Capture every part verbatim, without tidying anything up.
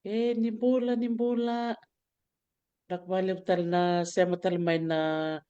E, ni bula, ni bula. Vinaka vakalevu tale na sema tale mai na,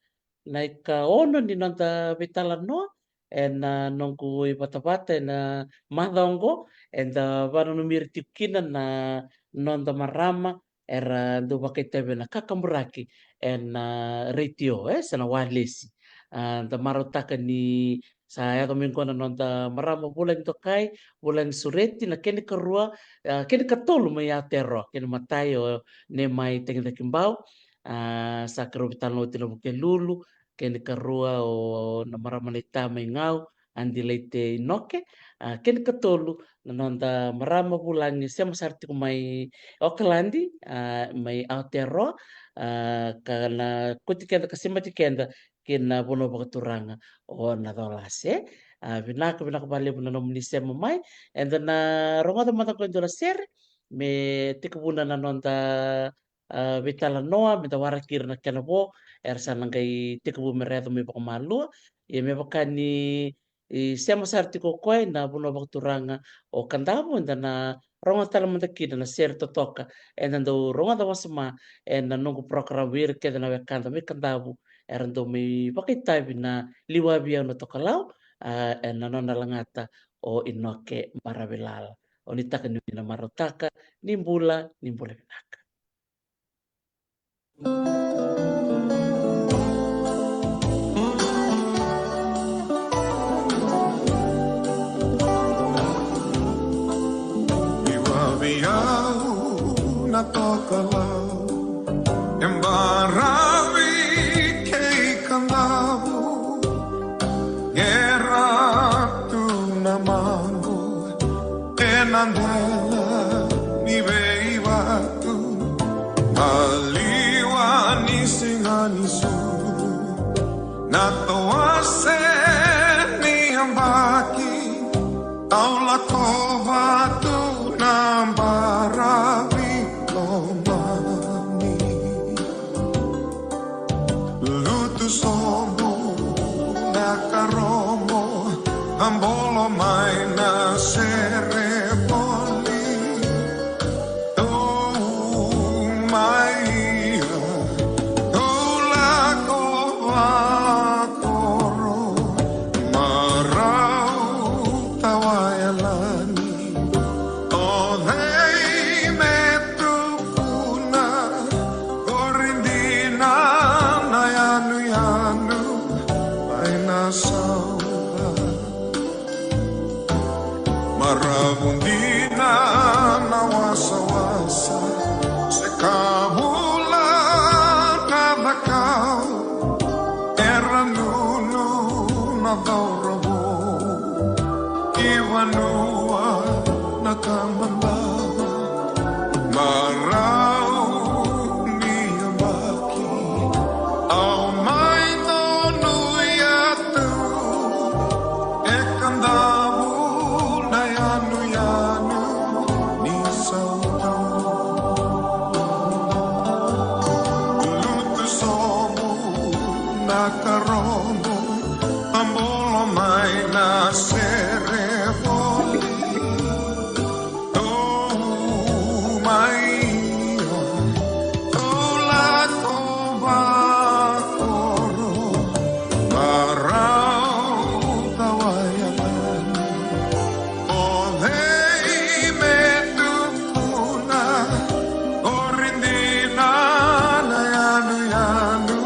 na ikaono ni noda veitalanoa ena noqu ivatavata ena macawa oqo. Eda vananumi ira tiko kina na noda marama era dau vakaitavi ena kakaburaki ena retio, e, se na walesi. A, da marautaka ni sa yaco mai qo na noda marama Vulagi Dokai, Vulagi Sureti, na kena ikarua, a, kena ikatolu mai Aotearoa, kena imatai o Nemai Tagicakibau, a, sa keirau veitalanoa oti na Vukelulu, kena ikarua o na marama naita mai Gau, Adelaide Inoke, a, kena ikatolu na noda marama Vulagi sema sara tiko mai Okaladi, a, mai Aotearoa, a, ka na kauti keda ka semati keda ki na vanua vakaturaga o Nacolase. A, vinaka, vinaka vakalevu na nomuni sema mai. Eda na rogoca mada qo e dua na sere me tekivuna na noda, a, veitalanoa, meda waraki ira na kena vo era sa na qai tekivu me ra yaco mai vakamalua. Ia me vaka ni, e, sema sara tiko o koya ena vanua vakaturaga o Kadavu, eda na rogoca tale mada kina na sere totoka eda dau rogoca wasoma ena noqu program vei ira kece na wekada mai Kadavu era dau mai vakaitavi na Liwavi Au na Tokalau, a, ena nona lagata o Inoke Maravilala. O ni taka ni na marautaka, ni bula, ni bula vinaka. Liwavi Au na Tokalau, e baravi kei Kadavu, qera tu na mabu ena dela ni veivatu, maliwa ni siga ni suru, na tawase ni yabaki, au lako vatu na baravi lomani. Lutu sobu na karomo, a bolo mai na sere voli. Tou mai ia, tou lako vakoro, marau tawa yalani. O cei me tukuna, qori dina na yanuyanu mai na sauca. Maravu dina na wasawasa, se ka vula na cakau, era nunu na cauravou ki vanua na Kamadau. Marau ni yabaki, au mai donuya tu e Kadavu na yanuyanu ni sauca. Lutu sobu na karomo, a bolo mai na sere voli. Tou mai ia, tou lako vakoro, marau tawa yalani. O cei me tukuna, qori dina na yanuyanu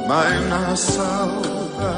mai na sauca.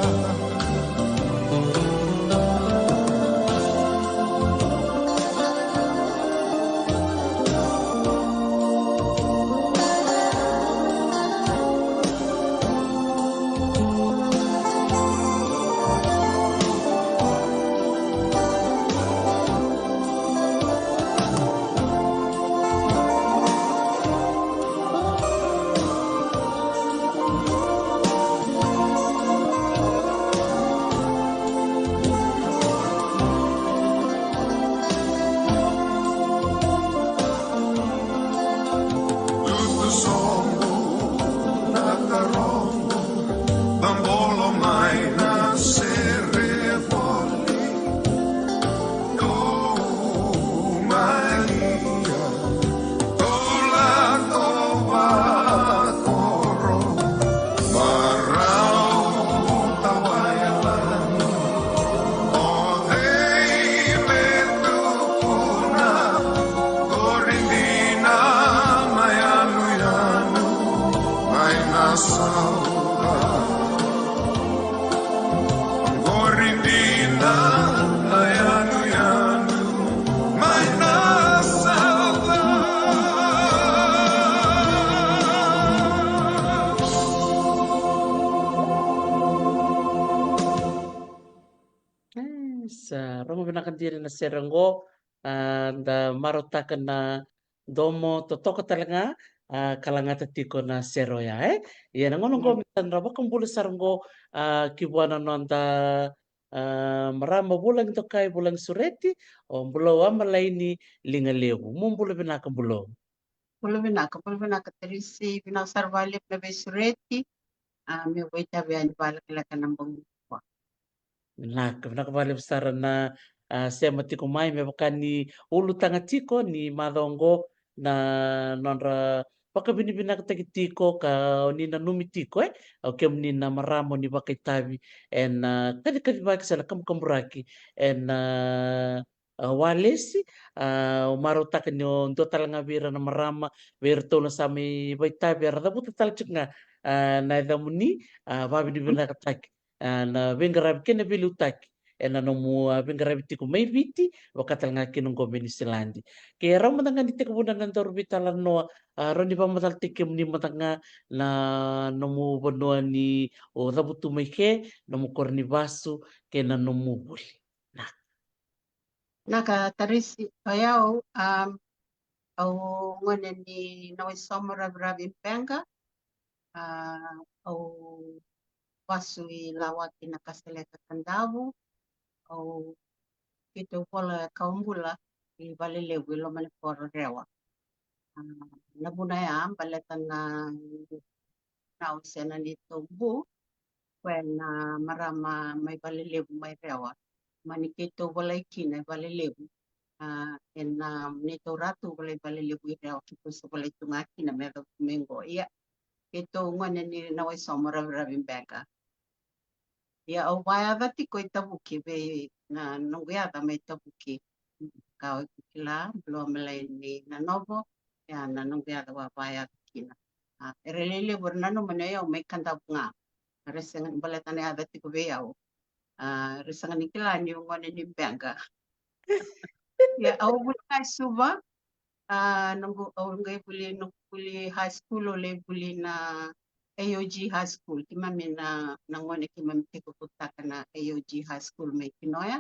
Siri na sere oqo, a, da marautaka na domo totoka tale ga, a, ka lagata tiko na sere oya, e? Ia na gauna oqo me sa na vakabula sara oqo, a, ki vua na noda, a, marama vulagi dokai, vulagi sureti, o Bulou Amalaini Ligalevu. Mo bula vinaka, Bulou. Bula vinaka, bula vinaka Tarisi, vinaka sara vakalevu na veisureti, a, meu vakaitavi yani vakalekaleka na bogi nikua. Vinaka, vinaka vakalevu sara na, a, sema tiko mai, me vaka ni ulutaga tiko ni macawa oqo na nodra vakavinavinakataki tiko ka o ni nanumi tiko, e, o kemuni na marama o ni vakaitavi ena, a, kacikacivaki se na kabukaburaki ena, a, a, walesi, a, au marautaka ni o dua tale ga vei ira na marama, vei iratou na sa mai vakaitavi era cavuta tale tiko ga, a, na yacamuni, a, vakavinavinakataki, a, na veiqaravi kei na veiliutaki ena nomu, a, veiqaravi tiko mai Viti, vaka tale ga kina oqo mai Niusiladi. Ke rawa mada ga ni tekivuna na daru veitalanoa, a, rawa ni vakamacalataki kemuni mada ga na nomu vanua ni o cavutu mai ke, nomu koro ni vasu, kei na nomu vuli. Na. Vinaka Tarisi, o yau, um, au gone ni Nawaisomo, Raviravi, Beqa. A, au vasu i Lawaki, Nakasaleka, Kadavu. Au, keitou vola kawa bula i Valelevu, i loma ni koro Rewa. A, na vuna ya baleta na, na au se na neitou bu, koya na marama mai Valelevu mai Rewa. Mani keitou volai kina i Valelevu. A, ena neitou ratu volai Valelevu i Rewa, keitou se volai tu ga kina me yacova tu mai qo. Ia, keitou gone ni Nawaisomo, Raviravi, Beqa. Ia au vakayaca tiko i Tavuki, vei na noqu yaca mai Tavuki. Ka o iko kila, Bulou Amalaini Nanovo, ia na noqu yaca au a vakayaca kina. A, era lewe levu era nanuma ni o yau mai Kadavu ga. Era sega ni, baleta na yaca tiko vei au. A, era sega ni kila niu gone ni Beqa. Ia au vuli ga i Suva, a, noqu, au qai vuli, noqu vuli high school, au lai vuli na A O G High School. Keimami na, na gone keimami tekivutaka na A O G High School mai Kinoya.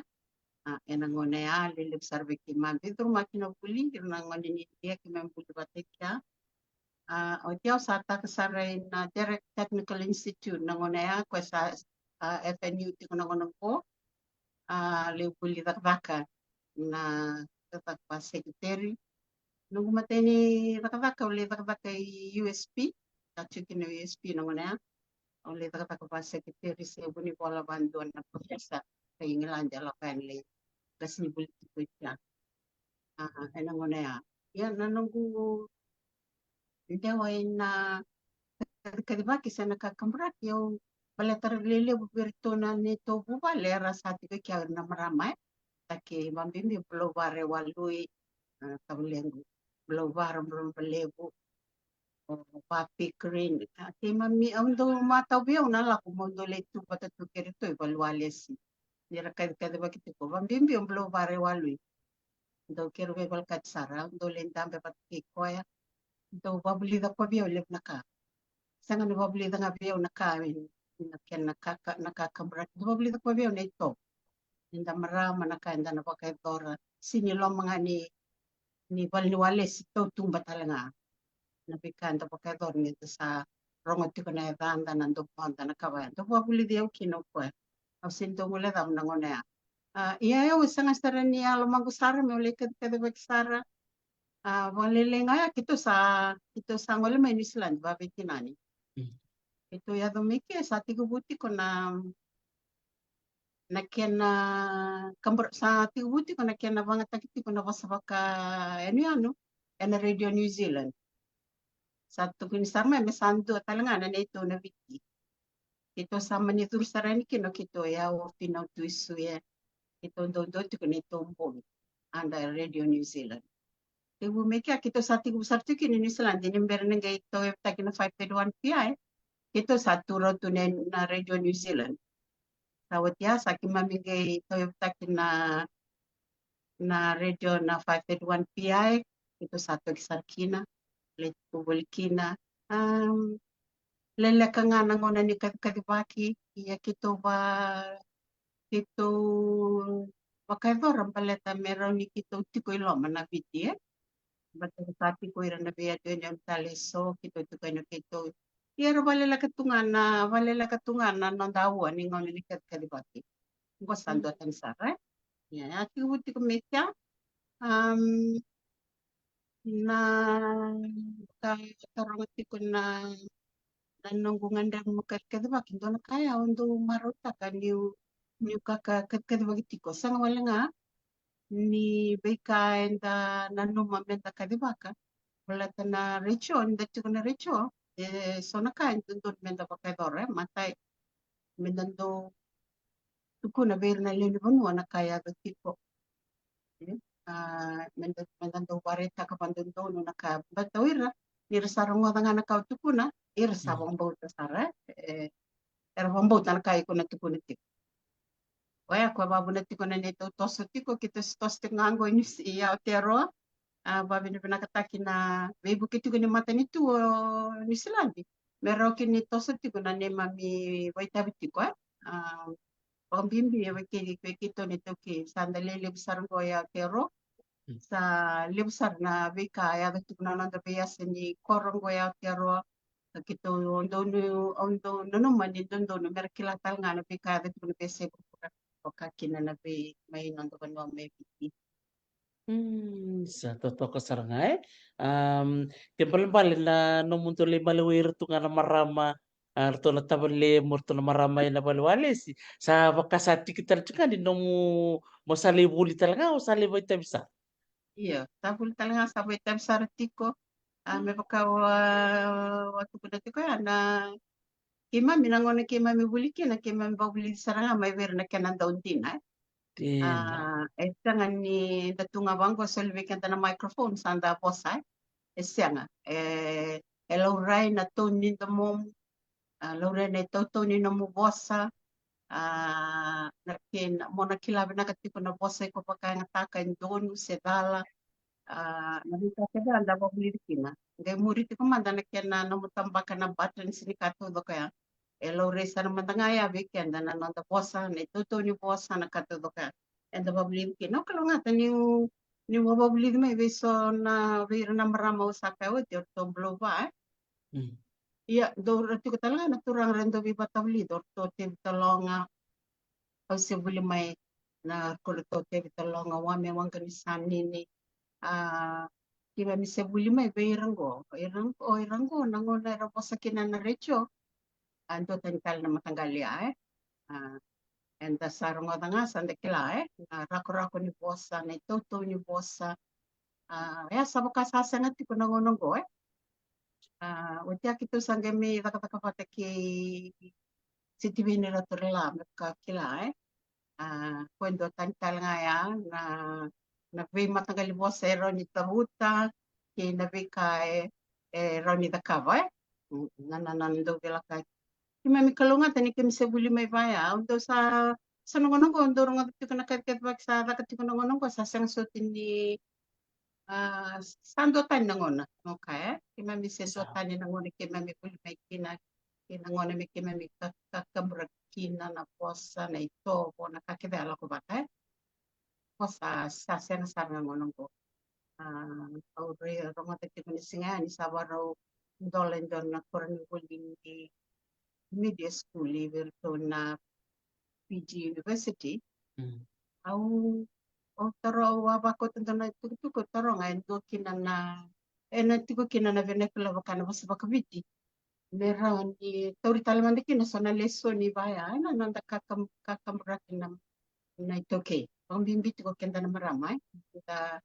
A, ena gauna ya, levu sara vei keimami, veicurumaki na vuli, ira na gone ni Idia keimami vuli vata kei kea. A, oti au sa taka sara ina Direct Technical Institute na gauna ya, koya sa, a, F N U tiko na gauna qo. A, lai vuli cakacaka na cakacaka vakasekiteri. Noqu matai ni cakacaka, au lai cakacaka i U S P, ka tiko kina U S P na gauna ya. Au lai cakacaka vakasekiteri se vunivola vakadua na professor ka i Igiladi, a lako yani lai qasenivuli tiko i kea. A, ena gauna ya. Ia na noqu dewa ina kacikacivaki se na kakaburaki, au baleta era lewe levu vei iratou na neitou vuvale era sa tiko i kea na marama, e. Taki vakabibi Bulou Vare Walui, a, tavalequ, Bulou Vare Bulou, o Papi Green. A, keimami, au dau matau vei au na lako meu dau lai tu vata tu kei iratou i valeniwalesi. Ni ra kacikacivaki tiko, vakabibi o Bulou Vare Walui. Dau kere veivolekati sara, au dau lai dabe vata kei koya. Dau vakavulica koya vei au levu na ka. Sega ni vakavulica ga vei au na ka, na kena ka, ka, na kakaburaki. Dau vakavulica koya vei au na itovo. Eda marama, na ka eda na vakayacora. Sega ni loma ga ni, ni valeniwalesi, tautuba tale ga. Na veika eda vakayacora ni da sa rogo tiko na yacada, na domoda, na ka vaya. Dau vakavulici au kina o koya. Au sega ni dau guilecava na gauna ya. A, ia au sega sara ni, a, lomaqu sara meu lai kacikacivaki sara. A, vakalailai ga ya keitou sa, keitou sa gole mai Niusiladi vakaveitinani. Mm. Keitou yaco mai ke sa tekivu tiko na, na kena kabur-, sa tekivu tiko na kena vagataki tiko na vosa vakayanuyanu ena Radio New Zealand. Sa tukuni sara mai me sa dua tale ga na neitou na Viti. Keitou sa mani curu sara yani kina keitou, o yau, o Fina, o Tui Suya. Keitou dau dua tiko neitou bogi under Radio New Zealand. Tekivu mai kea keitou sa tekivu sara tiko kina i Niusiladi ni bera ni qai tauyavutaki na five thirty-one P I. Keitou sa tu rawa tu na, na Radio New Zealand. Sa oti ya sa keimami qai tauyavutaki na, na radio na five thirty-one P I, keitou sa toki sara kina, lai tu voli kina. Um, leleka ga na gauna ni kacikacivaki, ia keitou va, keitou vakayacora baleta me rawa ni keitou tiko i loma na Viti, e. Baleta sa tiko ira na veiyaduyadua tale eso, keitou tiko ena keitou. Ia era vakaleleka tu ga na, vakaleleka tu ga na noda aua ni gauna ni kacikacivaki. Qo sa dua tani sara, e. Ia, a tiko, tiko mai kea. Am, na ka taroga tiko na, na noqu gadreva mo kacikacivaki, dua na ka ya au dau marautaka niu, niu ka, ka, kacikacivaki tiko. Sega wale ga ni veika eda nanuma meda kacivaka. Baleta na retio, nida tiko na retio, e so na ka e dodonu meda vakayacora, e matai, meda dau tukuna vei ira na lewe ni vanua na ka e yaco tiko. E, a, meda, meda dau vakaraitaka vakadodonu na ka, baleta o ira, ni ra sa rogoca ga na ka au tukuna, ira sa vakabauta sara, e, era vakabauta na ka iko na tukuna tiko. Oya, koya vakavuna tiko na neitou toso tiko, keitou se toso tiko ga qo i Niu-, i Aotearoa. A, vakavinavinakataki na veivuke tiko ni matanitu o Niusiladi me rawa kina ni toso tiko na neimami vakaitavi tiko, e. A, vakabibi e vei kei, vei keitou na iTaukei, sa da lewe levu sara qo i Aotearoa. Sa levu sara na veika e yaco tiko na noda veiyasa ni koro qo i Aotearoa. Ka keitou dau nu, au dau nanuma ni dodonu mera kila tale ga na veika e yaco tiko na veiyasai vuravura, vaka kina na vei mai noda vanua mai Viti. Mm, sa totoka sara ga, e. Am, ke balebale na nomudou lai maliwai ira tu ga na marama, a, ratou na tavale, mo ratou na marama ena vale walesi. Sa vaka sa tiki tale tiko ga ni nomu, mo sa lai vuli tale ga, o sa lai vakaitavi sara? Io, sa vuli tale ga, sa vakaitavi sara tiko. A, me vaka au a, au a tukuna tiko ya, na keimami na gauna keimami vuli kina, keimami vakavulici sara ga mai vei ira na kena dau dina, e. Dina. A, e sega ni da tu ga vaqo, soli vei keda na microphone sa da vosa, e. E sega. E, e laurai na tone ni domomu, a, laurai na itautau ni nomu vosa, a, na kena, mo na kila vinaka tiko na vosa iko vakayagataka e donu se cala. A, na veika kece a da vakavulici kina. Qai muri tiko mada na kena nomu tabaka na buttons ni ka taucoko ya. E laurai sara mada ga ya vei keda na noda vosa, na itautau ni vosa, na ka taucoko ya. Eda vakavulici kina. Au kalougata niu, niu vakavulici mai vei so na, vei ira na marama au sa kaya oti, o ratou bula va, e. Mm. Ia, dou ra tiko tale ga na turaga ra dau veivatavulici, o ratou Tevita Loga, au se vuli mai na ko ratou Tevita Loga, Wame Waqanisanini. A, keimami se vuli mai vei ira qo. Ira qo, ira qo, na gauna era vosa kina na retio. A, dua tani tale na mataqali ya, e. A, eda sa rogoca ga, sa da kila, e, na rakorako ni vosa, na itautau ni vosa. A, ya sa vaka sa sega tiko na gauna qo, e. A, oti ya keitou sa qai mai cakacaka vata kei Sitiveni Raturila, me vaka kila, e. A, ko e dua tani tale ga ya na, na veimataqali vosa e rawa ni cavuta kei na veika e, e rawa ni cakava, e. Mm, na, na, na dau veilakoyaki. Keimami kalougata ni keimami se vuli mai vaya. Au dau sa, sa noqonoqo, au dau rogoca tiko na kacikacivaki sa caka tiko na gauna qo, sa sega soti ni, a, sa dua tani na gauna. Oka, e? Keimami se dua tani na gauna keimami vuli mai kina, kei na gauna me keimami ka, kakaburaki kina na vosa, na itovo, na ka kece a lako vata, e? Ko sa, sa sega sara na gauna qo. A, au raica, rogoca tiko na siga ya ni sa varau dola e dua na koronivuli ni media school i vei iratou na Fiji University. Mm. Au, au taro, au a vakauta dua na itukutuku, au taroga e dua kina na, e na tiko kina na vernacular vaka na vosa vakaviti. Me rawa ni tauri tale mada kina so na lesoni vaya, e na noda kakam-, kakaburaki na, na iTaukei. Vakabibi tiko keda na marama, e. Keda,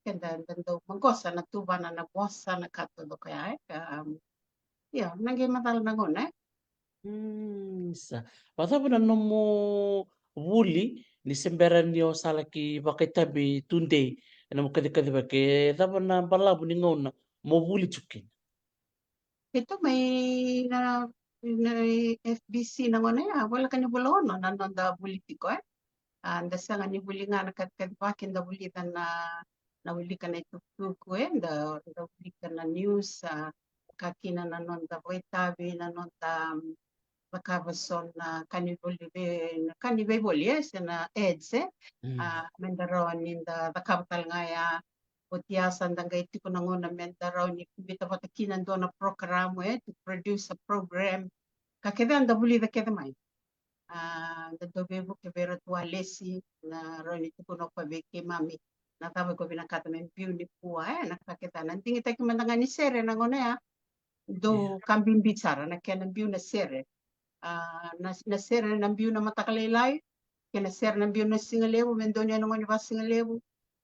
keda da dau maqosa na tuvana na vosa na ka taucoko ya, e. Ka, um, ia, na qai macala na gauna, e. Mm, sa. Vakacava na nomu vuli ni se bera ni o sa laki vakaitavi tudei ena nomu kacikacivaki, e cava na balavu ni gauna mo vuli tiko kina? Keitou mai na, na F B C na gauna ya, voleka ni vula ono na noda vuli tiko, e. A, da sega ni vuli ga na kacikacivaki, da vulica na, na wilika na itukutuku, e, da, da wilika na news, a, ka kina na noda vakaitavi, na noda, um, cakava so na ka ni voli, na ka ni veivoli, e, se na ads, e. Mm. A, me da rawa ni da cakava tale ga ya. Oti ya sa da qai tiko na gauna me da rawa ni biuta vata kina dua na program, e, to produce a program. Ka kece da vulica kece mai. A, da dau veivuke vei ira tu a lesi, na rawa ni tukuna o koya vei keimami na cava ko vinakata me biu nikua, e, na ka kece. Na digitaki mada ga ni sere na gauna ya, dau ka bibi sara na kena biu na sere. A, na, na sere na biu na mataka lailai, kei na sere na biu na siga levu, me donuya na gauna ni vakasigalevu,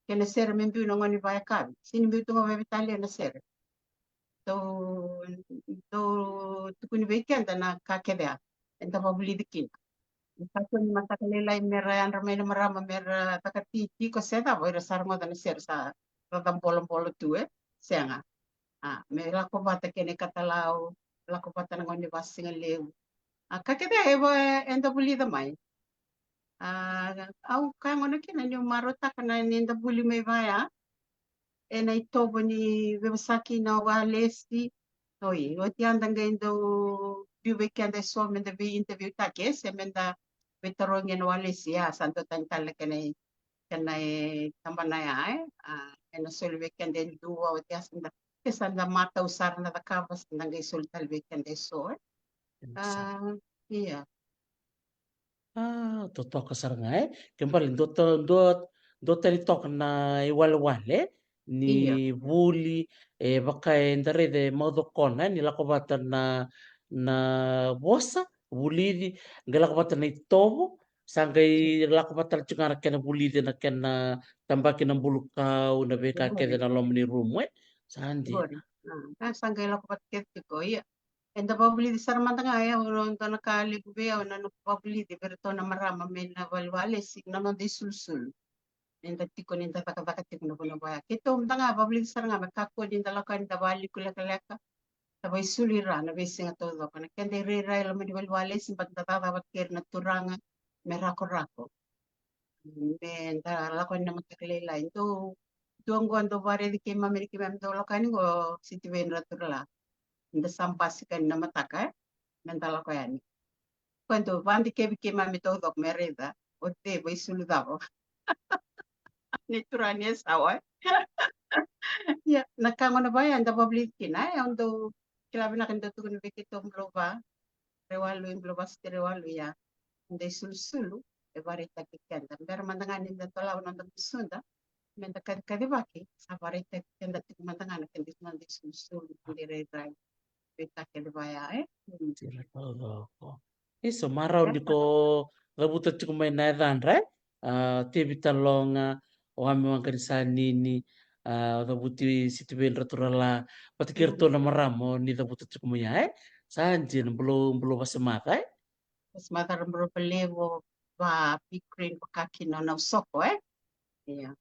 kei na sere me biu na gauna ni vakayakavi. Sega ni biu tu ga vakaveitalia na sere. Dau, dau tukuni vei keda na ka kece ya eda vakavulici kina. Ni kakua ni mataka lailai me ra yadra mai na marama me ra cakacaka tiko se cava, o ira sa rogoca na sere sa cacabolobolo tu, e. Sega. A, me lako vata kei na ikatalau, lako vata na gauna ni vakasigalevu. A, ka kece e va, eda vulica mai. A, au ka gona kina niu marautaka na ni da vuli mai vaya ena itovo ni veivosaki na walesi. Oi, oti ya da qai dau biu vei keda eso me da vei interview taki, e, se me da veitarogi ena walesi, ya sa dua tani tale na kena, kena itabana ya, e. A, ena soli vei keda e dua, oti ya sa da, ke sa da matau sara na cakava, sa da qai soli tale vei keda eso, e. A, ia. A, totoka sara ga, e. Ke bale dua ta, dua, dua tani toka na iwalewale ni vuli, e, vaka eda raica e maucokona, e, ni lako vata na, na vosa, vulici, qai lako vata na itovo, sa qai lako vata tale tiko ga na kena vulici, na kena tabaki na bulukau, na veika kece na loma ni rumu, e. Sa dina. Qori. A, sa qai lako vata kece tiko, ia. Eda vakavulici sara mada ga, e, au, dua na ka levu vei au na noqu vakavulici vei iratou na marama mai na valewalesi, na noda isulusulu. Ni da tiko, ni da cakacaka tiko na vanua vaya. Keitou mada ga vakavulici sara ga me kakua ni da lako yani da valiku lekaleka, da vakaisulu ira na veisiga taucoko. Na keda irairai loma ni valewalesi, baleta da cakacaka vata kei ira na turaga me rakorako. Me da lako yani na mataka lailai. Dou, dua qo dou vakaraici keimami ni keimami dou lako yani qo, Sitiveni Raturala. Da sa basika yani na mataka, e? Me da lako yani. Koya dou vakadikevi keimami taucoko me raica o cei vakaisulu cava. Ni turaga ni yasawa, e? Ia, na ka gona vaya da vakavulici kina, e? Au dau kila vinaka ni dau tukuna vei keitou Bulovas. Rewalui, Bulovas kei Rewalui, ia. Da isulusulu e vakaraitaki keda. Bera mada ga ni da dolava na noda gusuda me da kacikacivaki, sa vakaraitaki keda tiko mada ga na keda, noda isulusulu, keda irairai. Veika kece vaya, e? Mm. Sila taucoko. Isa, marau ni ko cavuta tiko mai na yacadra, e? A, Tevi Taloga, o Ame Waqanisanini, a, cavuti Sitiveni Raturala, vata kei iratou na marama o ni cavuta tiko mai ya, e? Sa dina, bula, bula vakasematha, e? Vakasematha, bula vakalevu, va big green, vaka kina o Nausoko, e? Ia.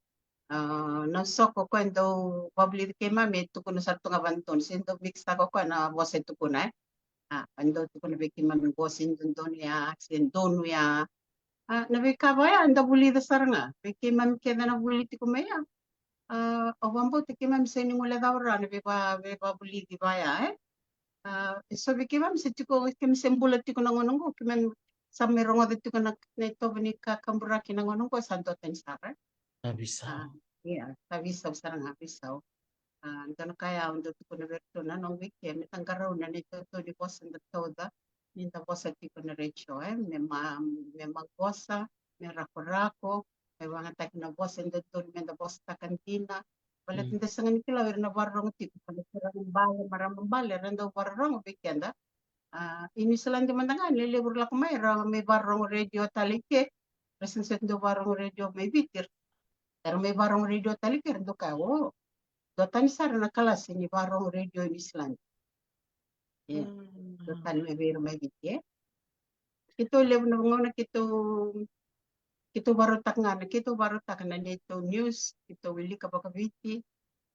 A, Nausoko koya dau vakavulici keimami, e tukuna sara tu ga vanua, se dau mix taka o koya na vosa e tukuna, e? A, e dau tukuna vei keimami qo se dodonu ya, se donu ya. A, na veika vaya da vulica sara ga vei keimami kece na vuli tiko mai ya. A, au vakabauta keimami sega ni guilecava rawa na veiva, veivakavulici vaya, e? A, e so vei keimami se tiko, keimami se bula tiko na gauna qo, keimami sa mai rogoca tiko na, na itovo ni kakaburaki na gauna qo, sa dua tani sara, e? Sa veisau. A, ia, sa veisau sara ga, veisau. A, dua na ka ya au dau tukuna vei iratou na noqu weekend, me da qarauna na itautau ni vosa da tauca ni da vosa tiko na retio, e? Me ma, me mavosa, me rakorako, me vakayagataki na vosa e dodonu me da vosataka dina. Baleta da sega ni kila o ira na vakarorogo tiko, baleta era na bale, marama bale, era dau vakarorogo vei keda. A, i Niusiladi mada ga, e levu era lako mai, era mai vakarorogo retio tale i ke. Era sega soti dau vakarorogo retio mai Viti, era mai vakarorogo retio tale i ke, era dau kaya, o, dua tani sara na kalasi ni vakarorogo retio i Niusiladi. Ia, dua tani mai vei ira mai Viti, e? Keitou levu na gauna keitou, keitou vakarautaka ga na, keitou vakarautaka na neitou news, keitou wilika vakaviti.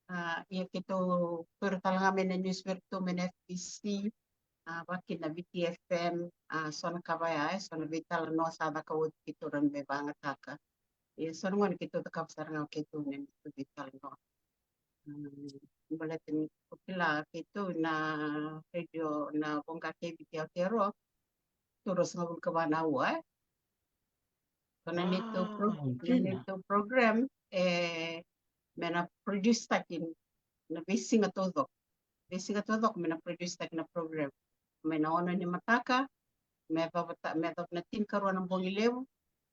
A, ia keitou taura tale ga mai na news vei iratou mai na F B C, a, vaka kina na Viti F M, a, so na ka vaya, e, so na veitalanoa sa caka oti keitou rawa ni mai vakayagataka. Ia so na gauna keitou cakava sara ga o keitou na neitou veitalanoa. Mm, baleta ni ko kila keitou na retio na voqa kei Viti Aotearoa, tu ruasagavulu ka va na aua, e. Ko na neitou pro-, na neitou program, e, me na produce taki na veisiga taucoko. Veisiga taucoko me na produce taki na program. Me na ono ni mataka, me yacova ta-, me yacova na tinikarua na bogi levu,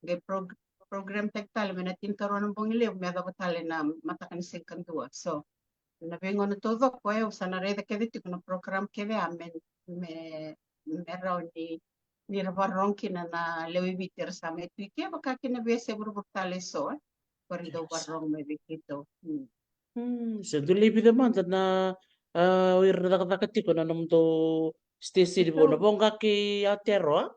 qai pro-, program taki tale me na tinikarua na bogi levu, me yacova tale na mataka ni siga kadua. So, na veigauna taucoko, e, au sa na raica kece tiko na program kece, a, me, me, me rawa ni, ni ra vakarorogo kina na lewe i Viti era sa mai tu i ke, vaka kina veiyasai vuravura tale eso, e. Ko ira dau vakarorogo mai vei keitou. Mm. Mm, se dua lai vica mada na, a, o ira na cakacaka tiko na nomudou station vou, na Voqa kei Aotearoa?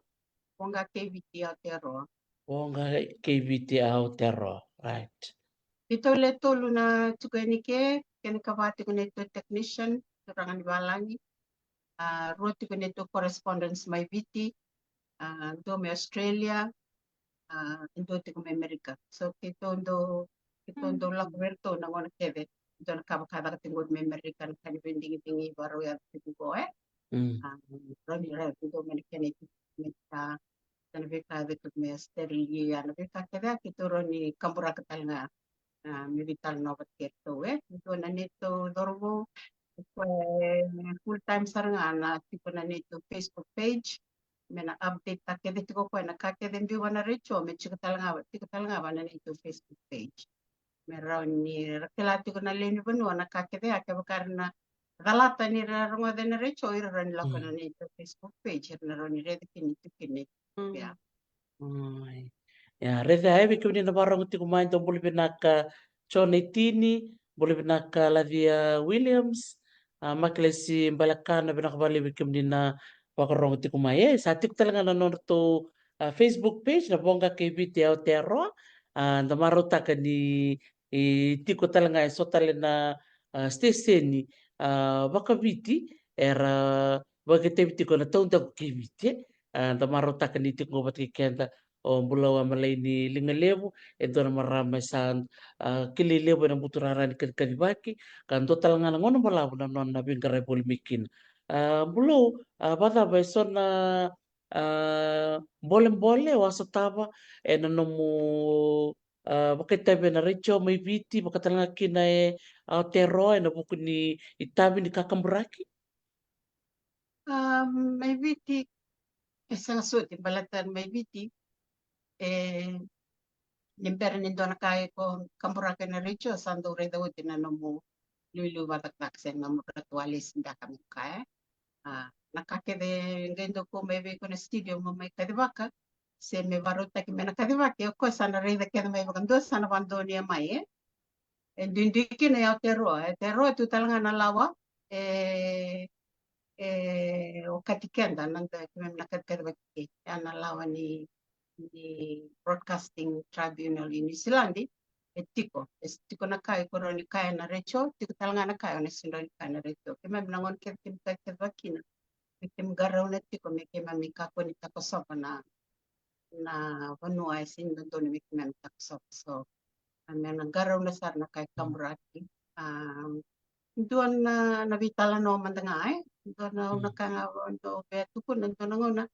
Voqa kei Viti Aotearoa. Voqa kei Viti Aotearoa, right. Keitou le tolu na tiko yani ke, kena ikava tiko neitou technician, turaga ni valagi. A, rua tiko neitou correspondents mai Viti, a, dua mai Australia, a, e dua tiko mai Amerika. So keitou dau, keitou dau lako vei iratou na gauna kece. Dua na ka vaka caka tiko qori mai Amerika, na ka ni veidigidigi vakarau yaco tiko qo, e. Mm. A, rawa ni ra dau mai na kena itu, me ta, na veika yaco tiko mai Australia, na veika kece a keitou rawa ni kaburaka tale ga, a, me veitalanoa vata kei iratou, e. Dua na neitou cauravou, o koya e full time sara ga na tiko na neitou Facebook page, me na update taka kece tiko o koya na ka kece biu va na retio, me tiko tale ga va, tiko tale ga va na neitou Facebook page. Me rawa ni ra kila tiko na lewe ni vanua na ka kece, a, kevaka era na calata ni ra rogoca na retio, ira rawa ni lako na neitou Facebook page, era na rawa ni raica kina, tiko kina. Mm. Ia. Ai. Ia, raica e, vei kemuni na vakarorogo tiko mai, dou bula vinaka John Itini, bula vinaka Lacia Williams, a, Makilesi Balekana, vinaka vakalevu vei kemuni na vakarorogo tiko mai. E, sa tiko tale ga na nodratou, a, Facebook page, na Voqa kei Viti Aotearoa, a, da marautaka ni, e, tiko tale ga eso tale na, a, station, a, vakaviti, era vakaitavi tiko na Taudaku kei Viti, e. A, da marautaka ni tiko qo vata kei keda o Bulou Amalaini Ligalevu, e dua na marama e sa, a, kilai levu ena buturara ni kacikacivaki, ka dua tale ga na gauna balavu na nona veiqaravi voli mai kina. A, Bulou, a, vakacava eso na, a, bolebole o a sotava ena nomu, a, vakaitavi ena retio mai Viti, vaka tale ga kina e Aotearoa, ena vuku ni itavi ni kakaburaki? A, mai Viti, e sega soti, baleta mai Viti, e, ni bera ni dua na ka iko kaburaka ena retio, sa dau raica oti na nomu liuliu vakacakacaka se na nomu ratu a lesi beka me kaya. A, na ka kece qai dau kau mai vei iko na studio mo mai kacivaka, se me varautaki me na kacivaki, o koya sa na raica kece mai vakadua, sa na vakadonuya mai, e. E duidui kina e Aotearoa, e Aotearoa tu tale ga na lawa, e, e okati keda, na, keimami na kacikaci vaki, e, na lawa ni, ni Broadcasting Tribunal i New Zealand, e tiko, e tiko na ka iko rawa ni kaya na retio, tiko tale ga na ka o na sega ni rawa ni kaya na retio. Keimami na gauna kece keimami kacikaci vaki kina, me keimami qarauna tiko, me keimami kakua ni takosova na, na vanua e sega ni dodonu me keimami takosova. So, a, me na qarauna sara na ka e kaburaki. A, dua na, na veitalanoa mada ga, e. Dua na, mm, na ka ga au dau via tukuna, dua na gauna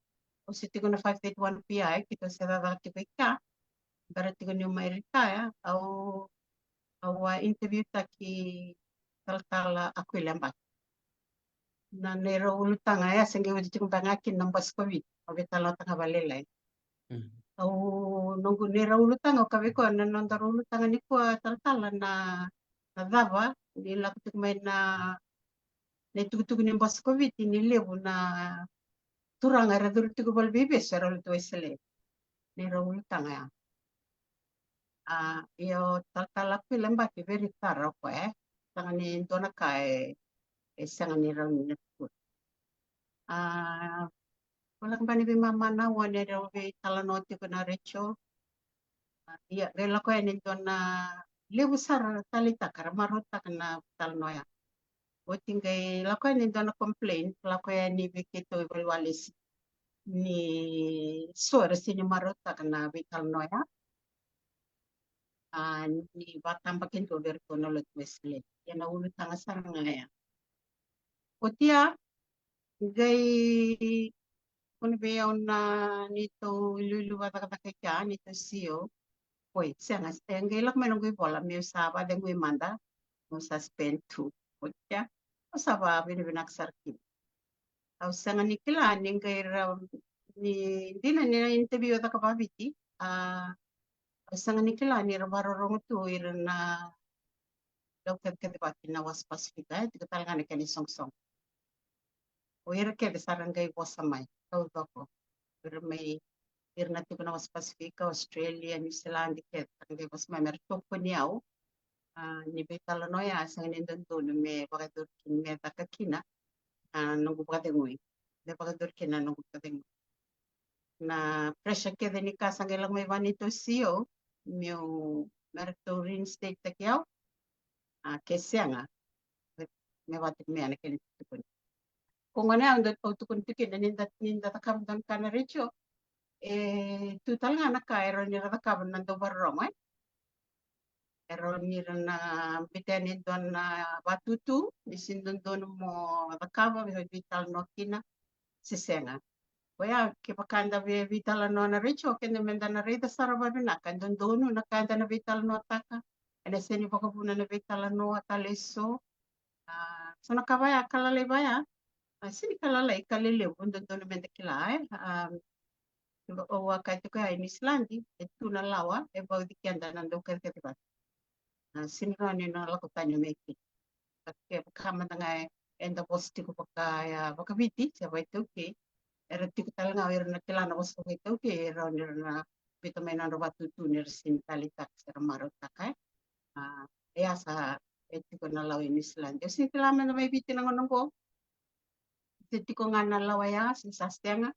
au se tiko na five thirty-one P I, keitou se cakacaka tiko i kea. Bera tiko niu mai retire, au, au a interview taki talatala Akuila Yabaki. Na neirau ulutaga, e, a se qai oti tiko beka ga kina na Bose ko Viti, au veitalanoataka vakalailai. Mm. Au, noqu neirau ulutaga, au kaya vei koya, na nodaru ulutaga nikua talatala, na, na cava ni lako tiko mai na, na itukutuku ni Bose ko Viti ni levu na turaga era curu tiko valeniveivesu era lutu Wesele. Neirau ulutaga ya. A, io, talatala Akuila Yabaki very thorough o koya, e. Sega ni dua na ka e, e sega ni rawa ni na tukuna. A, voleka beka ni veimama na aua ni rau veitalanoa tiko na retio. A, ia, qai lako yani e dua na, levu sara ra taleitaka, ra marautaka na talanoa ya. Oti qai lako yani e dua na complaint, lako yani vei keitou i valeniwalesi, ni so era sega ni marautaka na veitalanoa ya. A, ni vakatabakidua vei iratou na lotu Wesele. Ia na ulutaga sara ga ya. Oti ya, qai tukuna vei au na neitou iluilu vakacakacaka i kea, neitou C E O. Oi, sega, e qai lako mai noqu ivola meu sa vakacegui mada, meu sa spend tu. Oi, kea, au sa vakavinavinaka sara kina. Au sega ni kila ni qai ra, ni dina ni na interview e caka vakaviti. A, au sega ni kila ni ra vakarorogo tu ira na daukecekecevaki na Wasa Pasifika, e tiko tale ga na kena isoqosoqo. O ira kece sa ra qai vosa mai taucoko, ira mai, ira na tiko na Wasa Pasifika, Australia, New Zealand, kece sa ra qai vosa mai me ra tokoni au. A, ni veitalanoa ya e sega ni dodonu me vakayacori kina, me caka kina, a, noqu vakacegui, me vakayacori kina noqu vakacegui. Na pressure kece ni ka sa qai lako mai vua neitou C E O meu, me ratou reinstate taki au. A, ke sega, me vaka tiko mai na kena tukuni. Ko gona au dau, au tukuna tiko kina ni da, ni da cakava dua na ka na retio, e tu tale ga na ka e rawa ni ra cakava na dau vakarorogo, e. E rawa ni ra na biuta yani e dua na vatutu ni sega ni dodonu mo cakava, me veitalanoa kina, se sega. Oya, kevaka da vei, veitalanoa na retio, keda me da na raica sara vakavinaka, e dodonu na ka eda na veitalanoataka, ena sega ni vakavuna na veitalanoa tale eso. A, so na ka vaya, ka lalai vaya, a, sega ni ka lalai, ka lelevu, e dodonu me da kila, e. A, au a kaya tiko ya, e Niusiladi e tu na lawa e vauci keda na daukecekecevaki. A, sega ni rawa ni na lako tani mai kina. Kevaka mada ga eda vosa tiko vaka, a, vakaviti se vakaitaukei, era tiko tale ga o ira na kila na vosa vakaitaukei, e rawa ni ra na biuta mai na nodra vatutu ni ra sega ni taleitaka se ra marautaka, e. A, e ya sa e tiko na lawa e Niusiladi. Au sega ni kila mada mai Viti na gauna oqo se tiko ga na lawa ya se sa sega.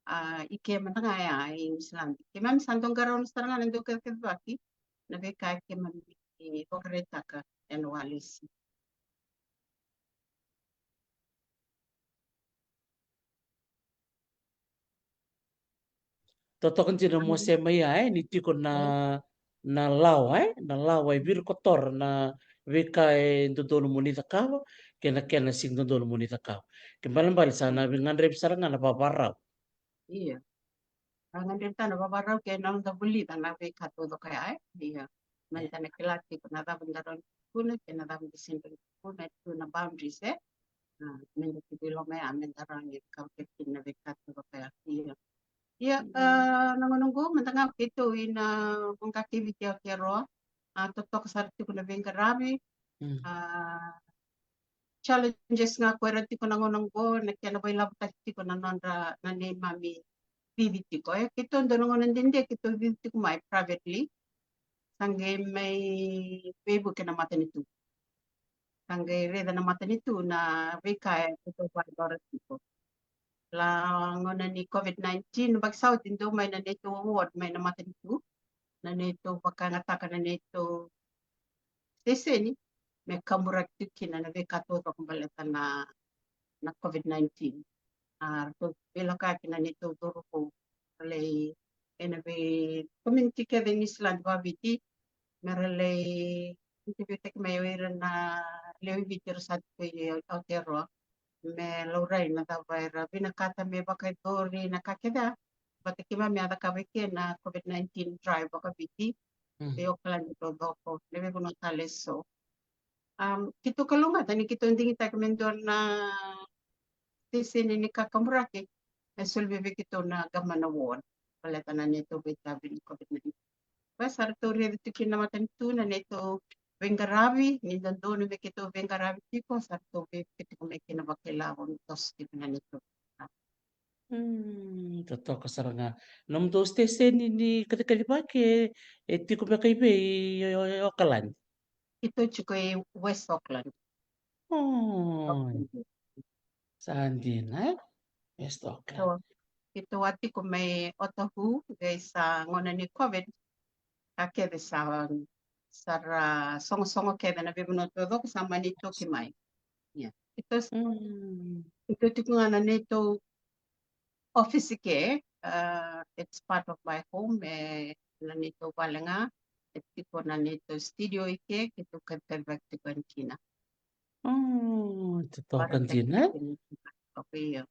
A, i ke mada ga ya e Niusiladi. Keimami sa dau qarauna sara ga na daukecekecevaki na veika e keimami vakaraitaka ena walesi. Totoka dina mo se mai ya, e, ni tiko na, na lawa, e, na lawa e virikotora na veika e dodonu mo ni cakava kei na kena sega ni dodonu mo ni cakava. Ke balebale sa na veigadrevi sara ga na vavarau. Ia. A gadreva tale na vavarau kei na noda vulica na veika taucoko ya, e? Ia. Meda na kila tiko na cava da rawa ni tukuna kei na cava da sega ni rawa ni tukuna, e tu na boundaries, e? A, meda tu i loma ya, meda rawa ni cakava kina na veika taucoko ya. Ia. Ia, a, na gauna oqo, mada ga keitou ina voqa kei Viti i Aotearoa. A, totoka sara tiko na veiqaravi. A, challenges ga ko era tiko na gauna oqo, na kena vailavotaki tiko na nodra, na neimami cici tiko. E, keitou dua na gauna dede keitou cici tiko mai privately. Sa qai mai veivuke na matanitu. Sa qai raica na matanitu na veika e keitou vakayacora tiko. La gauna ni COVID nineteen, baki sa oti dau mai na neitou award mai na matanitu, na neitou vakayagataka na neitou siteseni me kaburaki tu kina na veika taucoko baleta na, na COVID nineteen. A, ratou veilakaki na neitou cauravou, ra lai, ena vei community kece e Niusiladi vakaviti, me ra lai interview taki mai o ira na lewe i Viti era sa tiko i Aotearoa, me laurai na cava era vinakata me vakayacori, na ka kece ya. Vata keimami a cakava i ke na COVID nineteen drive vakaviti. Mm. E Okaladi taucoko, na veivanua tale eso. Am, keitou kalougata ni keitou digitaki me dua na siteseni ni kakaburaki e soli vei keitou na Government Award baleta na neitou veitavi ni COVID nineteen. Koya sa ratou raica tiko kina na matanitu na neitou veiqaravi, ni dodonu me keitou veiqaravi tiko, sa ratou veivuke tiko mai kina vakailavo me toso tiko na neitou. Mm, totoka sara ga. Nomudou siteseni ni kacikacivaki e, e tiko beka i vei, e, e, e Okaladi? Keitou tiko i West Auckland. Oh. Auckland. Sa dina, e? West Auckland. So, keitou a tiko mai Otahuhu, qai sa gauna ni COVID, ka kece sa, sa ra sogosogo kece na veivanua taucoko, sa mani toki mai. Ia. Keitou, mm, keitou tiko ga na neitou office i ke, a, it's part of my home, e, na neitou vale ga, e tiko na neitou studio i ke, keitou kacikacivaki tiko yani kina. Mm, totoka dina, e? Io.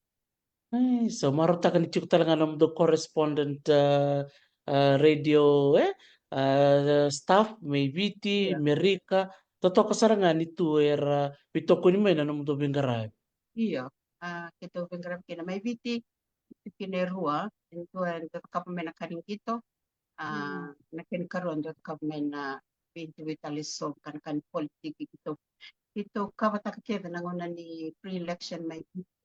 Ai, so marautaka ni tiko tale ga nomudou correspondent, ah, ah, radio, eh? Ah, staff mai Viti, Amerika, totoka sara ga ni tu era veitokoni mai na nomudou veiqaravi. Io, ah, keitou veiqaravi kina mai Viti, tu kina e rua, e dua e dau cakava mai na ka ni qito, ah, na kena ikarua e dau cakava mai na veintiuasagavulu ka na ka ni politiki keitou, keitou cover-taka kece na gauna ni pre-election mai Viti.